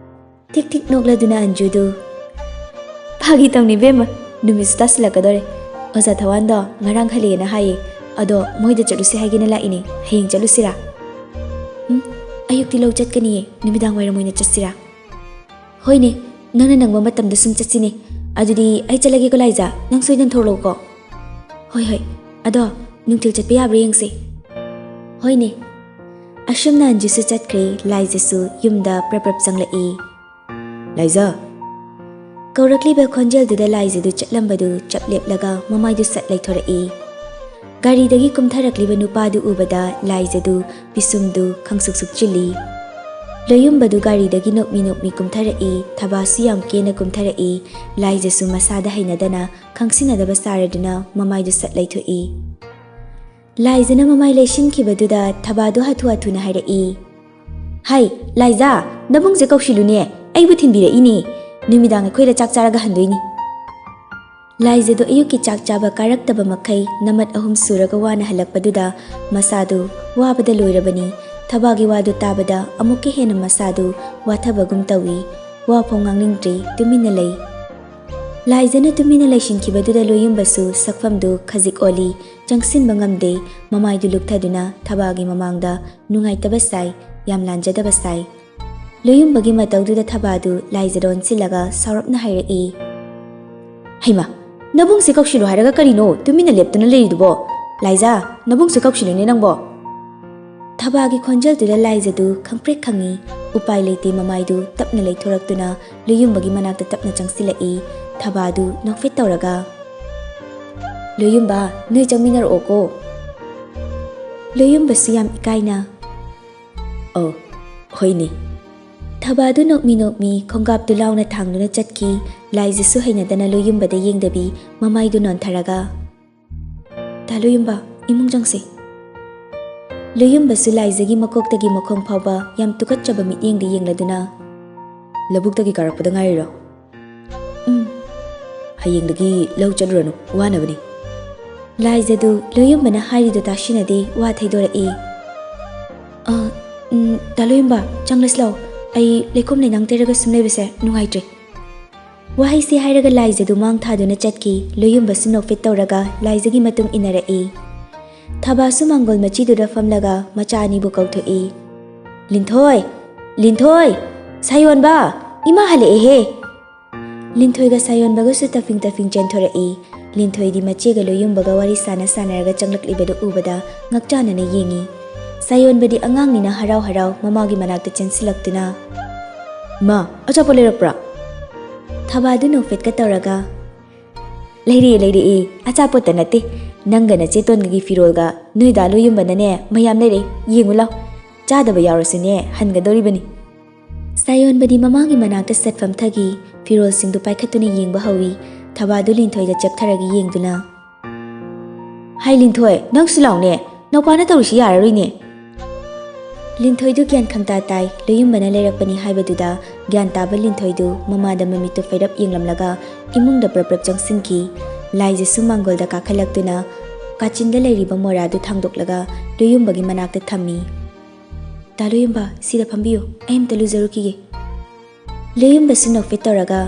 ꯊꯤꯛ ꯊꯤꯛ ꯅꯣꯛꯂꯗꯨꯅ ꯑꯟꯖꯨꯗꯨ, "ꯐꯥꯒꯤ ꯇꯧꯅꯤ ꯏꯕꯦꯝꯃ, ꯅꯨꯃꯤꯠꯁꯨ ꯇꯥꯁꯤꯜꯂꯛꯀꯗꯧꯔꯦ꯫ ꯑꯣꯖꯥ ꯊꯋꯥꯟꯗꯣ ꯉꯔꯥꯡ ꯍꯜꯂꯛꯑꯦꯅ ꯍꯥꯏꯌꯦ꯫ ꯑꯗꯣ ꯃꯣꯏꯗ ꯆꯠꯂꯨꯁꯦ ꯍꯥꯏꯒꯦꯅ ꯂꯥꯛꯏꯅꯦ꯫ ꯍꯌꯦꯡ ꯆꯠꯂꯨꯁꯤꯔꯥ?" "ꯎꯝ, ꯑꯌꯨꯛꯇꯤ ꯂꯧ ꯆꯠꯀꯅꯤꯌꯦ, ꯅꯨꯃꯤꯗꯥꯡ ꯋꯥꯏꯔꯝ ꯑꯣꯏꯅ ꯆꯠꯁꯤꯔꯥ?" "ꯍꯣꯏꯅꯦ, ꯅꯪꯅ ꯅꯪꯕ ꯃꯇꯝꯗ ꯁꯨꯝ ꯆꯠꯁꯤꯅꯦ꯫ ꯑꯗꯨꯗꯤ ꯑꯩ ꯆꯠꯂꯒꯦꯀꯣ ꯂꯥꯏꯖꯥ, ꯅꯪ ꯁꯣꯏꯗꯅ ꯊꯣꯛꯂꯛꯎꯀꯣ꯫" "ꯍꯣꯏ ꯍꯣꯏ, ꯑꯗꯣ ꯅꯨꯡꯊꯤꯜ ꯆꯠꯄ ꯌꯥꯕ꯭ꯔꯥ ꯌꯦꯡꯁꯦ꯫" "ꯍꯣꯏꯅꯦ꯫" ꯑꯁꯨꯝꯅ ꯑꯟꯖꯨꯁꯨ ꯆꯠꯈ꯭ꯔꯦ꯫ ꯂꯥꯏꯖꯁꯨ ꯌꯨꯝꯗ ꯄ꯭ꯔꯞ ꯄ꯭ꯔꯞ ꯆꯪꯂꯛꯏ꯫ "ꯂꯥꯏꯖ!" ꯀꯧꯔꯛꯂꯤꯕ ꯈꯣꯟꯖꯦꯜꯗꯨꯗ ꯂꯥꯏꯖꯗꯨ ꯆꯠꯂꯝꯕꯗꯨ ꯆꯞ ꯂꯦꯞꯂꯒ ꯃꯃꯥꯏꯗꯨ ꯁꯠ ꯂꯩꯊꯣꯔꯛꯏ꯫ ꯒꯥꯔꯤꯗꯒꯤ ꯀꯨꯝꯊꯔꯛꯂꯤꯕ ꯅꯨꯄꯥꯗꯨ ꯎꯕꯗ ꯂꯥꯏꯖꯗꯨ ꯄꯤꯁꯨꯝꯗꯨ ꯈꯪꯁꯨꯛ ꯁꯨꯛꯆꯤꯜꯂꯤ꯫ ꯂꯣꯌꯨꯝꯕꯗꯨ ꯒꯥꯔꯤꯗꯒꯤ ꯅꯣꯛꯃꯤ ꯅꯣꯛꯃꯤ ꯀꯨꯝꯊꯔꯛꯏ꯫ ꯊꯕꯥꯁꯨ ꯌꯥꯝ ꯀꯦꯅ ꯀꯨꯝꯊꯔꯛꯏ꯫ ꯂꯥꯏꯖꯁꯨ ꯃꯁꯥꯗ ꯍꯩꯅꯗꯅ ꯈꯪꯁꯤꯟꯅꯗꯕ ꯁꯥꯔꯗꯨꯅ ꯃꯃꯥꯏꯗꯨ ꯁꯠ ꯂꯩꯊꯣꯛꯏ꯫ ꯂꯥꯏꯖꯅ ꯃꯃꯥꯏ ꯂꯩꯁꯤꯟꯈꯤꯕꯗꯨꯗ ꯊꯕꯥꯗꯨ ꯍꯥꯊꯨ ꯍꯥꯊꯨꯅ ꯍꯥꯏꯔꯛꯏ꯫ "ꯍꯥꯏ, ꯂꯥꯏꯖꯥ, ꯅꯕꯨꯡꯁꯦ ꯀꯧꯁꯤꯜꯂꯨꯅꯦ, ꯑꯩꯕꯨ ꯊꯤꯟꯕꯤꯔꯛꯏꯅꯦ꯫ ꯅꯨꯃꯤꯗꯥꯡ ꯑꯩꯈꯣꯏꯗ ꯆꯥꯛ ꯆꯥꯔꯒ ꯍꯟꯗꯣꯏꯅꯤ꯫" ꯂꯥꯏꯖꯗꯣ ꯑꯌꯨꯛꯀꯤ ꯆꯥꯛ ꯆꯥꯕ ꯀꯥꯔꯛꯇꯕ ꯃꯈꯩ ꯅꯃꯠ ꯑꯍꯨꯝ ꯁꯨꯔꯒ ꯋꯥꯅ ꯍꯜꯂꯛꯄꯗꯨꯗ ꯃꯁꯥꯗꯨ ꯋꯥꯕꯗ ꯂꯣꯏꯔꯕꯅꯤ꯫ ꯊꯕꯥꯒꯤ ꯋꯥꯗꯨ ꯇꯥꯕꯗ ꯑꯃꯨꯛꯀ ꯍꯦꯟꯅ ꯃꯁꯥꯗꯨ ꯋꯥꯊꯕꯒꯨꯝ ꯇꯧꯏ꯫ ꯋꯥꯐꯥꯎ ꯉꯥꯡꯅꯤꯡꯗ꯭ꯔꯦ, ꯇꯨꯃꯤꯟꯅ ꯂꯩ꯫ ꯂꯥꯏꯖꯅ ꯇꯨꯃꯤꯟꯅ ꯂꯩꯁꯤꯟꯈꯤꯕꯗꯨꯗ ꯂꯣꯌꯨꯝꯕꯁꯨ ꯁꯛꯐꯝꯗꯨ ꯈꯖꯤꯛ ꯑꯣꯜꯂꯤ꯫ ꯆꯪꯁꯤꯟꯕ ꯉꯝꯗꯦ꯫ ꯃꯃꯥꯏꯗꯨ ꯂꯨꯛꯊꯗꯨꯅ ꯊꯕꯥꯒꯤ ꯃꯃꯥꯡꯗ ꯅꯨꯡꯉꯥꯏꯇꯕ ꯁꯥꯏ, ꯌꯥꯝ ꯂꯥꯟꯖꯗꯕ ꯁꯥꯏ꯫ ꯂꯣꯌꯨꯝꯕꯒꯤ ꯃꯇꯧꯗꯨꯗ ꯊꯕꯥꯗꯨ ꯂꯥꯏꯖꯗ ꯑꯣꯟꯁꯤꯜꯂꯒ ꯁꯥꯎꯔꯞꯅ ꯍꯥꯏꯔꯛꯏ꯫ "ꯍꯩꯃꯥ, ꯅꯕꯨꯡꯁꯦ ꯀꯧꯁꯤꯜꯂꯨ ꯍꯥꯏꯔꯒ ꯀꯔꯤꯅꯣ ꯇꯨꯃꯤꯟꯅ ꯂꯦꯞꯇꯨꯅ ꯂꯩꯔꯤꯗꯨꯕꯣ? ꯂꯥꯏꯖꯥ, ꯅꯕꯨꯡꯁꯦ ꯀꯧꯁꯤꯜꯂꯨꯅꯦ ꯅꯪꯕꯣ꯫" ꯊꯕꯥꯒꯤ ꯈꯣꯟꯖꯦꯜꯗꯨꯗ ꯂꯥꯏꯖꯗꯨ ꯈꯪꯄ꯭ꯔꯦꯛ ꯈꯪꯉꯤ꯫ ꯎꯄꯥꯏ ꯂꯩꯇꯦ, ꯃꯃꯥꯏꯗꯨ ꯇꯞꯅ ꯂꯩꯊꯣꯔꯛꯇꯨꯅ ꯂꯣꯌꯨꯝꯕꯒꯤ ꯃꯅꯥꯛꯇ ꯇꯞꯅ ꯆꯪꯁꯤꯜꯂꯛꯏ꯫ ꯊꯕꯥꯗꯨ ꯅꯣꯛꯐꯦꯠ ꯇꯧꯔꯒ, "ꯂꯣꯌꯨꯝꯕ, ꯅꯣꯏ ꯆꯪꯃꯤꯟꯅꯔꯛꯑꯣꯀꯣ꯫" ꯂꯣꯌꯨꯝꯕꯁꯨ ꯌꯥꯝ ꯏꯀꯥꯏꯅ, "ꯑꯧ, ꯍꯣꯏꯅꯦ꯫" ꯊꯕꯥꯗꯨ ꯅꯣꯛꯃꯤ ꯅꯣꯛꯃꯤ ꯈꯣꯡꯒꯥꯞꯇꯨ ꯂꯥꯎꯅ ꯊꯥꯡꯗꯨꯅ ꯆꯠꯈꯤ꯫ ꯂꯥꯏꯖꯁꯨ ꯍꯩꯅꯗꯅ ꯂꯣꯌꯨꯝꯕꯗ ꯌꯦꯡꯗꯕꯤ ꯃꯃꯥꯏꯗꯨ ꯅꯣꯟꯊꯔꯒ, "ꯇꯥ ꯂꯣꯌꯨꯝꯕ, ꯏꯃꯨꯡ ꯆꯪꯁꯤ꯫" ꯂꯣꯌꯨꯝꯕꯁꯨ ꯂꯥꯏꯖꯒꯤ ꯃꯀꯣꯛꯇꯒꯤ ꯃꯈꯣꯡ ꯐꯥꯎꯕ ꯌꯥꯝ ꯇꯨꯀꯠꯆꯕ ꯃꯤꯠꯌꯦꯡꯗ ꯌꯦꯡꯂꯗꯨꯅ, "ꯂꯧꯕꯨꯛꯇꯒꯤ ꯀꯥꯔꯛꯄꯗ ꯉꯥꯏꯔꯤꯔꯣ?" "ꯎꯝ꯫" "ꯍꯌꯦꯡꯗꯒꯤ ꯂꯧ ꯆꯠꯂꯨꯔꯅꯨ, ꯋꯥꯅꯕꯅꯤ꯫" ꯂꯥꯏꯖꯗꯨ ꯂꯣꯌꯨꯝꯕꯅ ꯍꯥꯏꯔꯤꯗꯨ ꯇꯥꯁꯤꯟꯅꯗꯦ, ꯋꯥ ꯊꯩꯗꯣꯔꯛꯏ꯫ "ꯑ, ꯎꯝ, ꯇꯥ ꯂꯣꯌꯨꯝꯕ, ꯆꯪꯂꯁꯤ ꯂꯥꯎ꯫ ꯑꯩ ꯂꯩꯈꯣꯝ ꯂꯩꯅꯥꯡ ꯇꯩꯔꯒ ꯁꯨꯝ ꯂꯩꯕꯁꯦ ꯅꯨꯡꯉꯥꯏꯇ꯭ꯔꯦ꯫" ꯋꯥꯍꯩꯁꯤ ꯍꯥꯏꯔꯒ ꯂꯥꯏꯖꯗꯨ ꯃꯥꯡ ꯊꯥꯗꯨꯅ ꯆꯠꯈꯤ꯫ ꯂꯣꯌꯨꯝꯕꯁꯨ ꯅꯣꯛꯐꯦꯠ ꯇꯧꯔꯒ ꯂꯥꯏꯖꯒꯤ ꯃꯇꯨꯡ ꯏꯟꯅꯔꯛꯏ꯫ ꯊꯕꯥꯁꯨ ꯃꯥꯡꯒꯣꯜ ꯃꯆꯤꯗꯨꯗ ꯐꯝꯂꯒ ꯃꯆꯥ ꯑꯅꯤꯕꯨ ꯀꯧꯊꯣꯛꯏ꯫ "ꯂꯤꯟꯊꯣꯏ! ꯂꯤꯟꯊꯣꯏ! ꯁꯥꯌꯣꯟꯕ! ꯏꯃꯥ ꯍꯜꯂꯛꯑꯦꯍꯦ!" ꯂꯤꯟꯊꯣꯏꯒ ꯁꯥꯌꯣꯟꯕꯒꯁꯨ ꯇꯐꯤꯡ ꯇꯐꯤꯡ ꯆꯦꯟꯊꯣꯔꯛꯏ꯫ ꯂꯤꯟꯊꯣꯏꯗꯤ ꯃꯆꯦꯒ ꯂꯣꯌꯨꯝꯕꯒ ꯋꯥꯔꯤ ꯁꯥꯟꯅ ꯁꯥꯟꯅꯔꯒ ꯆꯪꯂꯛꯂꯤꯕꯗꯨ ꯎꯕꯗ ꯉꯛꯆꯥꯅꯅ ꯌꯦꯡꯏ꯫ ꯁꯥꯌꯣꯟꯕꯗꯤ ꯑꯉꯥꯡꯅꯤꯅ ꯍꯔꯥꯎ ꯍꯔꯥꯎ ꯃꯃꯥꯒꯤ ꯃꯅꯥꯛꯇ ꯆꯦꯟꯁꯤꯜꯂꯛꯇꯨꯅ, "ꯏꯃꯥ, ꯑꯆꯥꯄꯣꯠ ꯂꯩꯔꯛꯄ꯭ꯔꯥ?" ꯊꯕꯥꯗꯨ ꯅꯣꯛꯐꯦꯠꯀ ꯇꯧꯔꯒ, "ꯂꯩꯔꯛꯑꯦ, ꯂꯩꯔꯛꯑꯦ, ꯑꯆꯥꯄꯣꯠꯇ ꯅꯠꯇꯦ, ꯅꯪꯒ ꯅꯆꯦꯇꯣꯟꯒꯒꯤ ꯐꯤꯔꯣꯜꯒ ꯅꯣꯏꯗꯥ ꯂꯣꯏꯌꯨꯝꯕꯅꯅꯦ ꯃꯌꯥꯝ ꯂꯩꯔꯛꯑꯦ, ꯌꯦꯡꯉꯨ ꯂꯥꯎ, ꯆꯥꯗꯕ ꯌꯥꯎꯔꯁꯨꯅꯦ ꯍꯟꯒꯗꯧꯔꯤꯕꯅꯤ꯫" ꯁꯥꯌꯣꯟꯕꯗꯤ ꯃꯃꯥꯒꯤ ꯃꯅꯥꯛꯇ ꯆꯠꯐꯝ ꯊꯒꯤ ꯐꯤꯔꯣꯜꯁꯤꯡꯗꯨ ꯄꯥꯏꯈꯠꯇꯨꯅ ꯌꯦꯡꯕ ꯍꯧꯏ꯫ ꯊꯕꯥꯗꯨ ꯂꯤꯟꯊꯣꯏꯗ ꯆꯦꯞꯊꯔꯒ ꯌꯦꯡꯗꯨꯅ, "ꯍꯥꯏ ꯂꯤꯟꯊꯣꯏ, ꯅꯪꯁꯨ ꯂꯥꯎꯅꯦ, ꯅꯧꯄꯥꯅ ꯇꯧꯔꯤꯁꯤ ꯌꯥꯔꯔꯣꯏꯅꯦ꯫" ꯂꯤꯟꯊꯣꯏꯗꯨ ꯒ꯭ꯌꯥꯟ ꯈꯪꯇꯥ ꯇꯥꯏ, ꯂꯣꯏꯌꯨꯝꯕꯅ ꯂꯩꯔꯛꯄꯅꯤ ꯍꯥꯏꯕꯗꯨꯗ ꯒ꯭ꯌꯥꯟ ꯇꯥꯕ ꯂꯤꯟꯊꯣꯏꯗꯨ ꯃꯃꯥꯗ ꯃꯃꯤꯠꯇꯨ ꯐꯩꯔꯞ ꯌꯦꯡꯂꯝꯂꯒ ꯏꯃꯨꯡꯗ ꯄ꯭ꯔꯞ ꯄ꯭ꯔꯞ ꯆꯪꯁꯤꯟꯈꯤ꯫ ꯂꯥꯏꯖꯁꯨ ꯃꯥꯡꯒꯣꯜꯗ ꯀꯥꯈꯠꯂꯛꯇꯨꯅ ꯀꯥꯆꯤꯟꯗ ꯂꯩꯔꯤꯕ ꯃꯣꯔꯥꯗꯨ ꯊꯥꯡꯗꯣꯛꯂꯒ ꯂꯣꯏꯌꯨꯝꯕꯒꯤ ꯃꯅꯥꯛꯇ ꯊꯝꯃꯤ꯫ "ꯇꯥ ꯂꯣꯏꯌꯨꯝꯕ, ꯁꯤꯗ ꯐꯝꯕꯤꯌꯨ, ꯑꯩ ꯑꯝꯇ ꯂꯨꯖꯔꯨꯈꯤꯒꯦ꯫" ꯂꯣꯏꯌꯨꯝꯕꯁꯨ ꯅꯣꯛꯐꯦꯠ ꯇꯧꯔꯒ,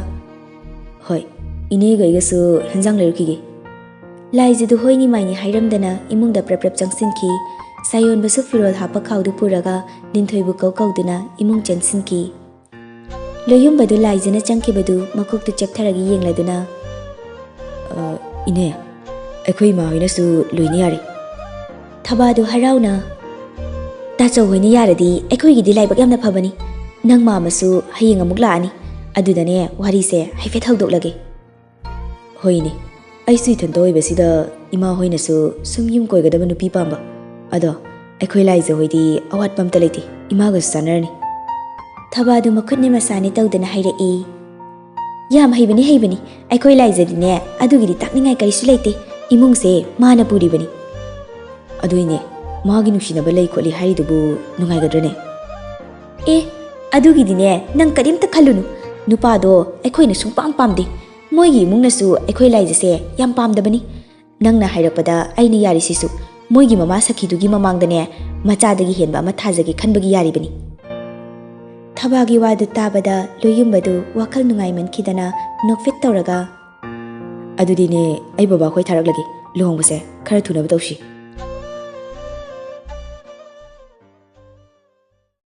"ꯍꯣꯏ, ꯏꯅꯦꯒ ꯑꯩꯒꯁꯨ ꯍꯦꯟꯖꯥꯡ ꯂꯩꯔꯨꯈꯤꯒꯦ꯫" ꯂꯥꯏꯖꯗꯨ ꯍꯣꯏꯅꯤ ꯃꯥꯏꯅꯤ ꯍꯥꯏꯔꯝꯗꯅ ꯏꯃꯨꯡꯗ ꯄ꯭ꯔꯞ ꯄ꯭ꯔꯞ ꯆꯪꯁꯤꯟꯈꯤ꯫ ꯁꯥꯌꯣꯟꯕꯁꯨ ꯐꯤꯔꯣꯜ ꯍꯥꯞꯄ ꯈꯥꯎꯗꯨ ꯄꯨꯔꯒ ꯂꯤꯟꯊꯣꯏꯕꯨ ꯀꯧ ꯀꯧꯗꯨꯅ ꯏꯃꯨꯡ ꯆꯦꯟꯁꯤꯟꯈꯤ꯫ ꯂꯣꯏꯌꯨꯝꯕꯗꯨ ꯂꯥꯏꯖꯅ ꯆꯪꯈꯤꯕꯗꯨ ꯃꯀꯣꯛꯇꯨ ꯆꯦꯞꯊꯔꯒ ꯌꯦꯡꯂꯗꯨꯅ, "ꯑ, ꯏꯅꯦ, ꯑꯩꯈꯣꯏ ꯏꯃꯥ ꯍꯣꯏꯅꯁꯨ ꯂꯣꯏꯅ ꯌꯥꯔꯦ꯫" ꯊꯕꯥꯗꯨ ꯍꯔꯥꯎꯅ, "ꯇꯥꯆꯧ ꯍꯣꯏꯅ ꯌꯥꯔꯗꯤ ꯑꯩꯈꯣꯏꯒꯤꯗꯤ ꯂꯥꯏꯕꯛ ꯌꯥꯝꯅ ꯐꯕꯅꯤ꯫ ꯅꯪ ꯃꯥꯝꯃꯁꯨ ꯍꯌꯦꯡ ꯑꯃꯨꯛ ꯂꯥꯛꯑꯅꯤ꯫ ꯑꯗꯨꯗꯅꯦ ꯋꯥꯔꯤꯁꯦ ꯍꯥꯏꯐꯦꯠ ꯍꯧꯗꯣꯛꯂꯒꯦ꯫" "ꯍꯣꯏꯅꯦ, ꯑꯩꯁꯨ ꯏꯊꯟꯇ ꯑꯣꯏꯕꯁꯤꯗ ꯏꯃꯥ ꯍꯣꯏꯅꯁꯨ ꯁꯨꯝ ꯌꯨꯝ ꯀꯣꯏꯒꯗꯕ ꯅꯨꯄꯤ ꯄꯥꯝꯕ꯫ ꯑꯗꯣ ꯑꯩꯈꯣꯏ ꯂꯥꯏꯖ ꯍꯣꯏꯗꯤ ꯑꯋꯥꯠꯄ ꯑꯝꯇ ꯂꯩꯇꯦ, ꯏꯃꯥꯒꯁꯨ ꯆꯥꯟꯅꯔꯅꯤ꯫" ꯊꯕꯥꯗꯨ ꯃꯈꯨꯠꯅꯦ ꯃꯁꯥꯅꯦ ꯇꯧꯗꯅ ꯍꯥꯏꯔꯛꯏ꯫ "ꯌꯥꯝ ꯍꯩꯕꯅꯤ, ꯍꯩꯕꯅꯤ꯫ ꯑꯩꯈꯣꯏ ꯂꯥꯏꯖꯗꯤꯅꯦ ꯑꯗꯨꯒꯤꯗꯤ ꯇꯥꯛꯅꯤꯡꯉꯥꯏ ꯀꯔꯤꯁꯨ ꯂꯩꯇꯦ꯫ ꯏꯃꯨꯡꯁꯦ ꯃꯥꯅ ꯄꯨꯔꯤꯕꯅꯤ꯫" "ꯑꯗꯨꯏꯅꯦ, ꯃꯥꯒꯤ ꯅꯨꯡꯁꯤꯅꯕ ꯂꯩ ꯈꯣꯠꯂꯤ ꯍꯥꯏꯔꯤꯗꯨꯕꯨ ꯅꯨꯡꯉꯥꯏꯒꯗ꯭ꯔꯅꯦ?" "ꯑꯦ, ꯑꯗꯨꯒꯤꯗꯤꯅꯦ ꯅꯪ ꯀꯔꯤꯝꯇ ꯈꯜꯂꯨꯅꯨ꯫ ꯅꯨꯄꯥꯗꯣ ꯑꯩꯈꯣꯏꯅ ꯁꯨꯡꯄꯥꯝ ꯄꯥꯝꯗꯦ꯫ ꯃꯣꯏꯒꯤ ꯏꯃꯨꯡꯅꯁꯨ ꯑꯩꯈꯣꯏ ꯂꯥꯏꯖꯁꯦ ꯌꯥꯝ ꯄꯥꯝꯗꯕꯅꯤ꯫ ꯅꯪꯅ ꯍꯥꯏꯔꯛꯄꯗ ꯑꯩꯅ ꯌꯥꯔꯤꯁꯤꯁꯨ ꯃꯣꯏꯒꯤ ꯃꯃꯥ ꯁꯈꯤꯗꯨꯒꯤ ꯃꯃꯥꯡꯗꯅꯦ ꯃꯆꯥꯗꯒꯤ ꯍꯦꯟꯕ ꯑꯃ ꯊꯥꯖꯒꯦ ꯈꯟꯕꯒꯤ ꯌꯥꯔꯤꯕꯅꯤ꯫" ꯊꯕꯥꯒꯤ ꯋꯥꯗꯨ ꯇꯥꯕꯗ ꯂꯣꯏꯌꯨꯝꯕꯗꯨ ꯋꯥꯈꯜ ꯅꯨꯡꯉꯥꯏꯃꯟꯈꯤꯗꯅ ꯅꯣꯛꯐꯦꯠ ꯇꯧꯔꯒ, "ꯑꯗꯨꯗꯤꯅꯦ, ꯑꯩ ꯕꯕꯥ ꯈꯣꯏ ꯊꯥꯔꯛꯂꯒꯦ, ꯂꯨꯍꯣꯡꯕꯁꯦ ꯈꯔ ꯊꯨꯅꯕ ꯇꯧꯁꯤ꯫"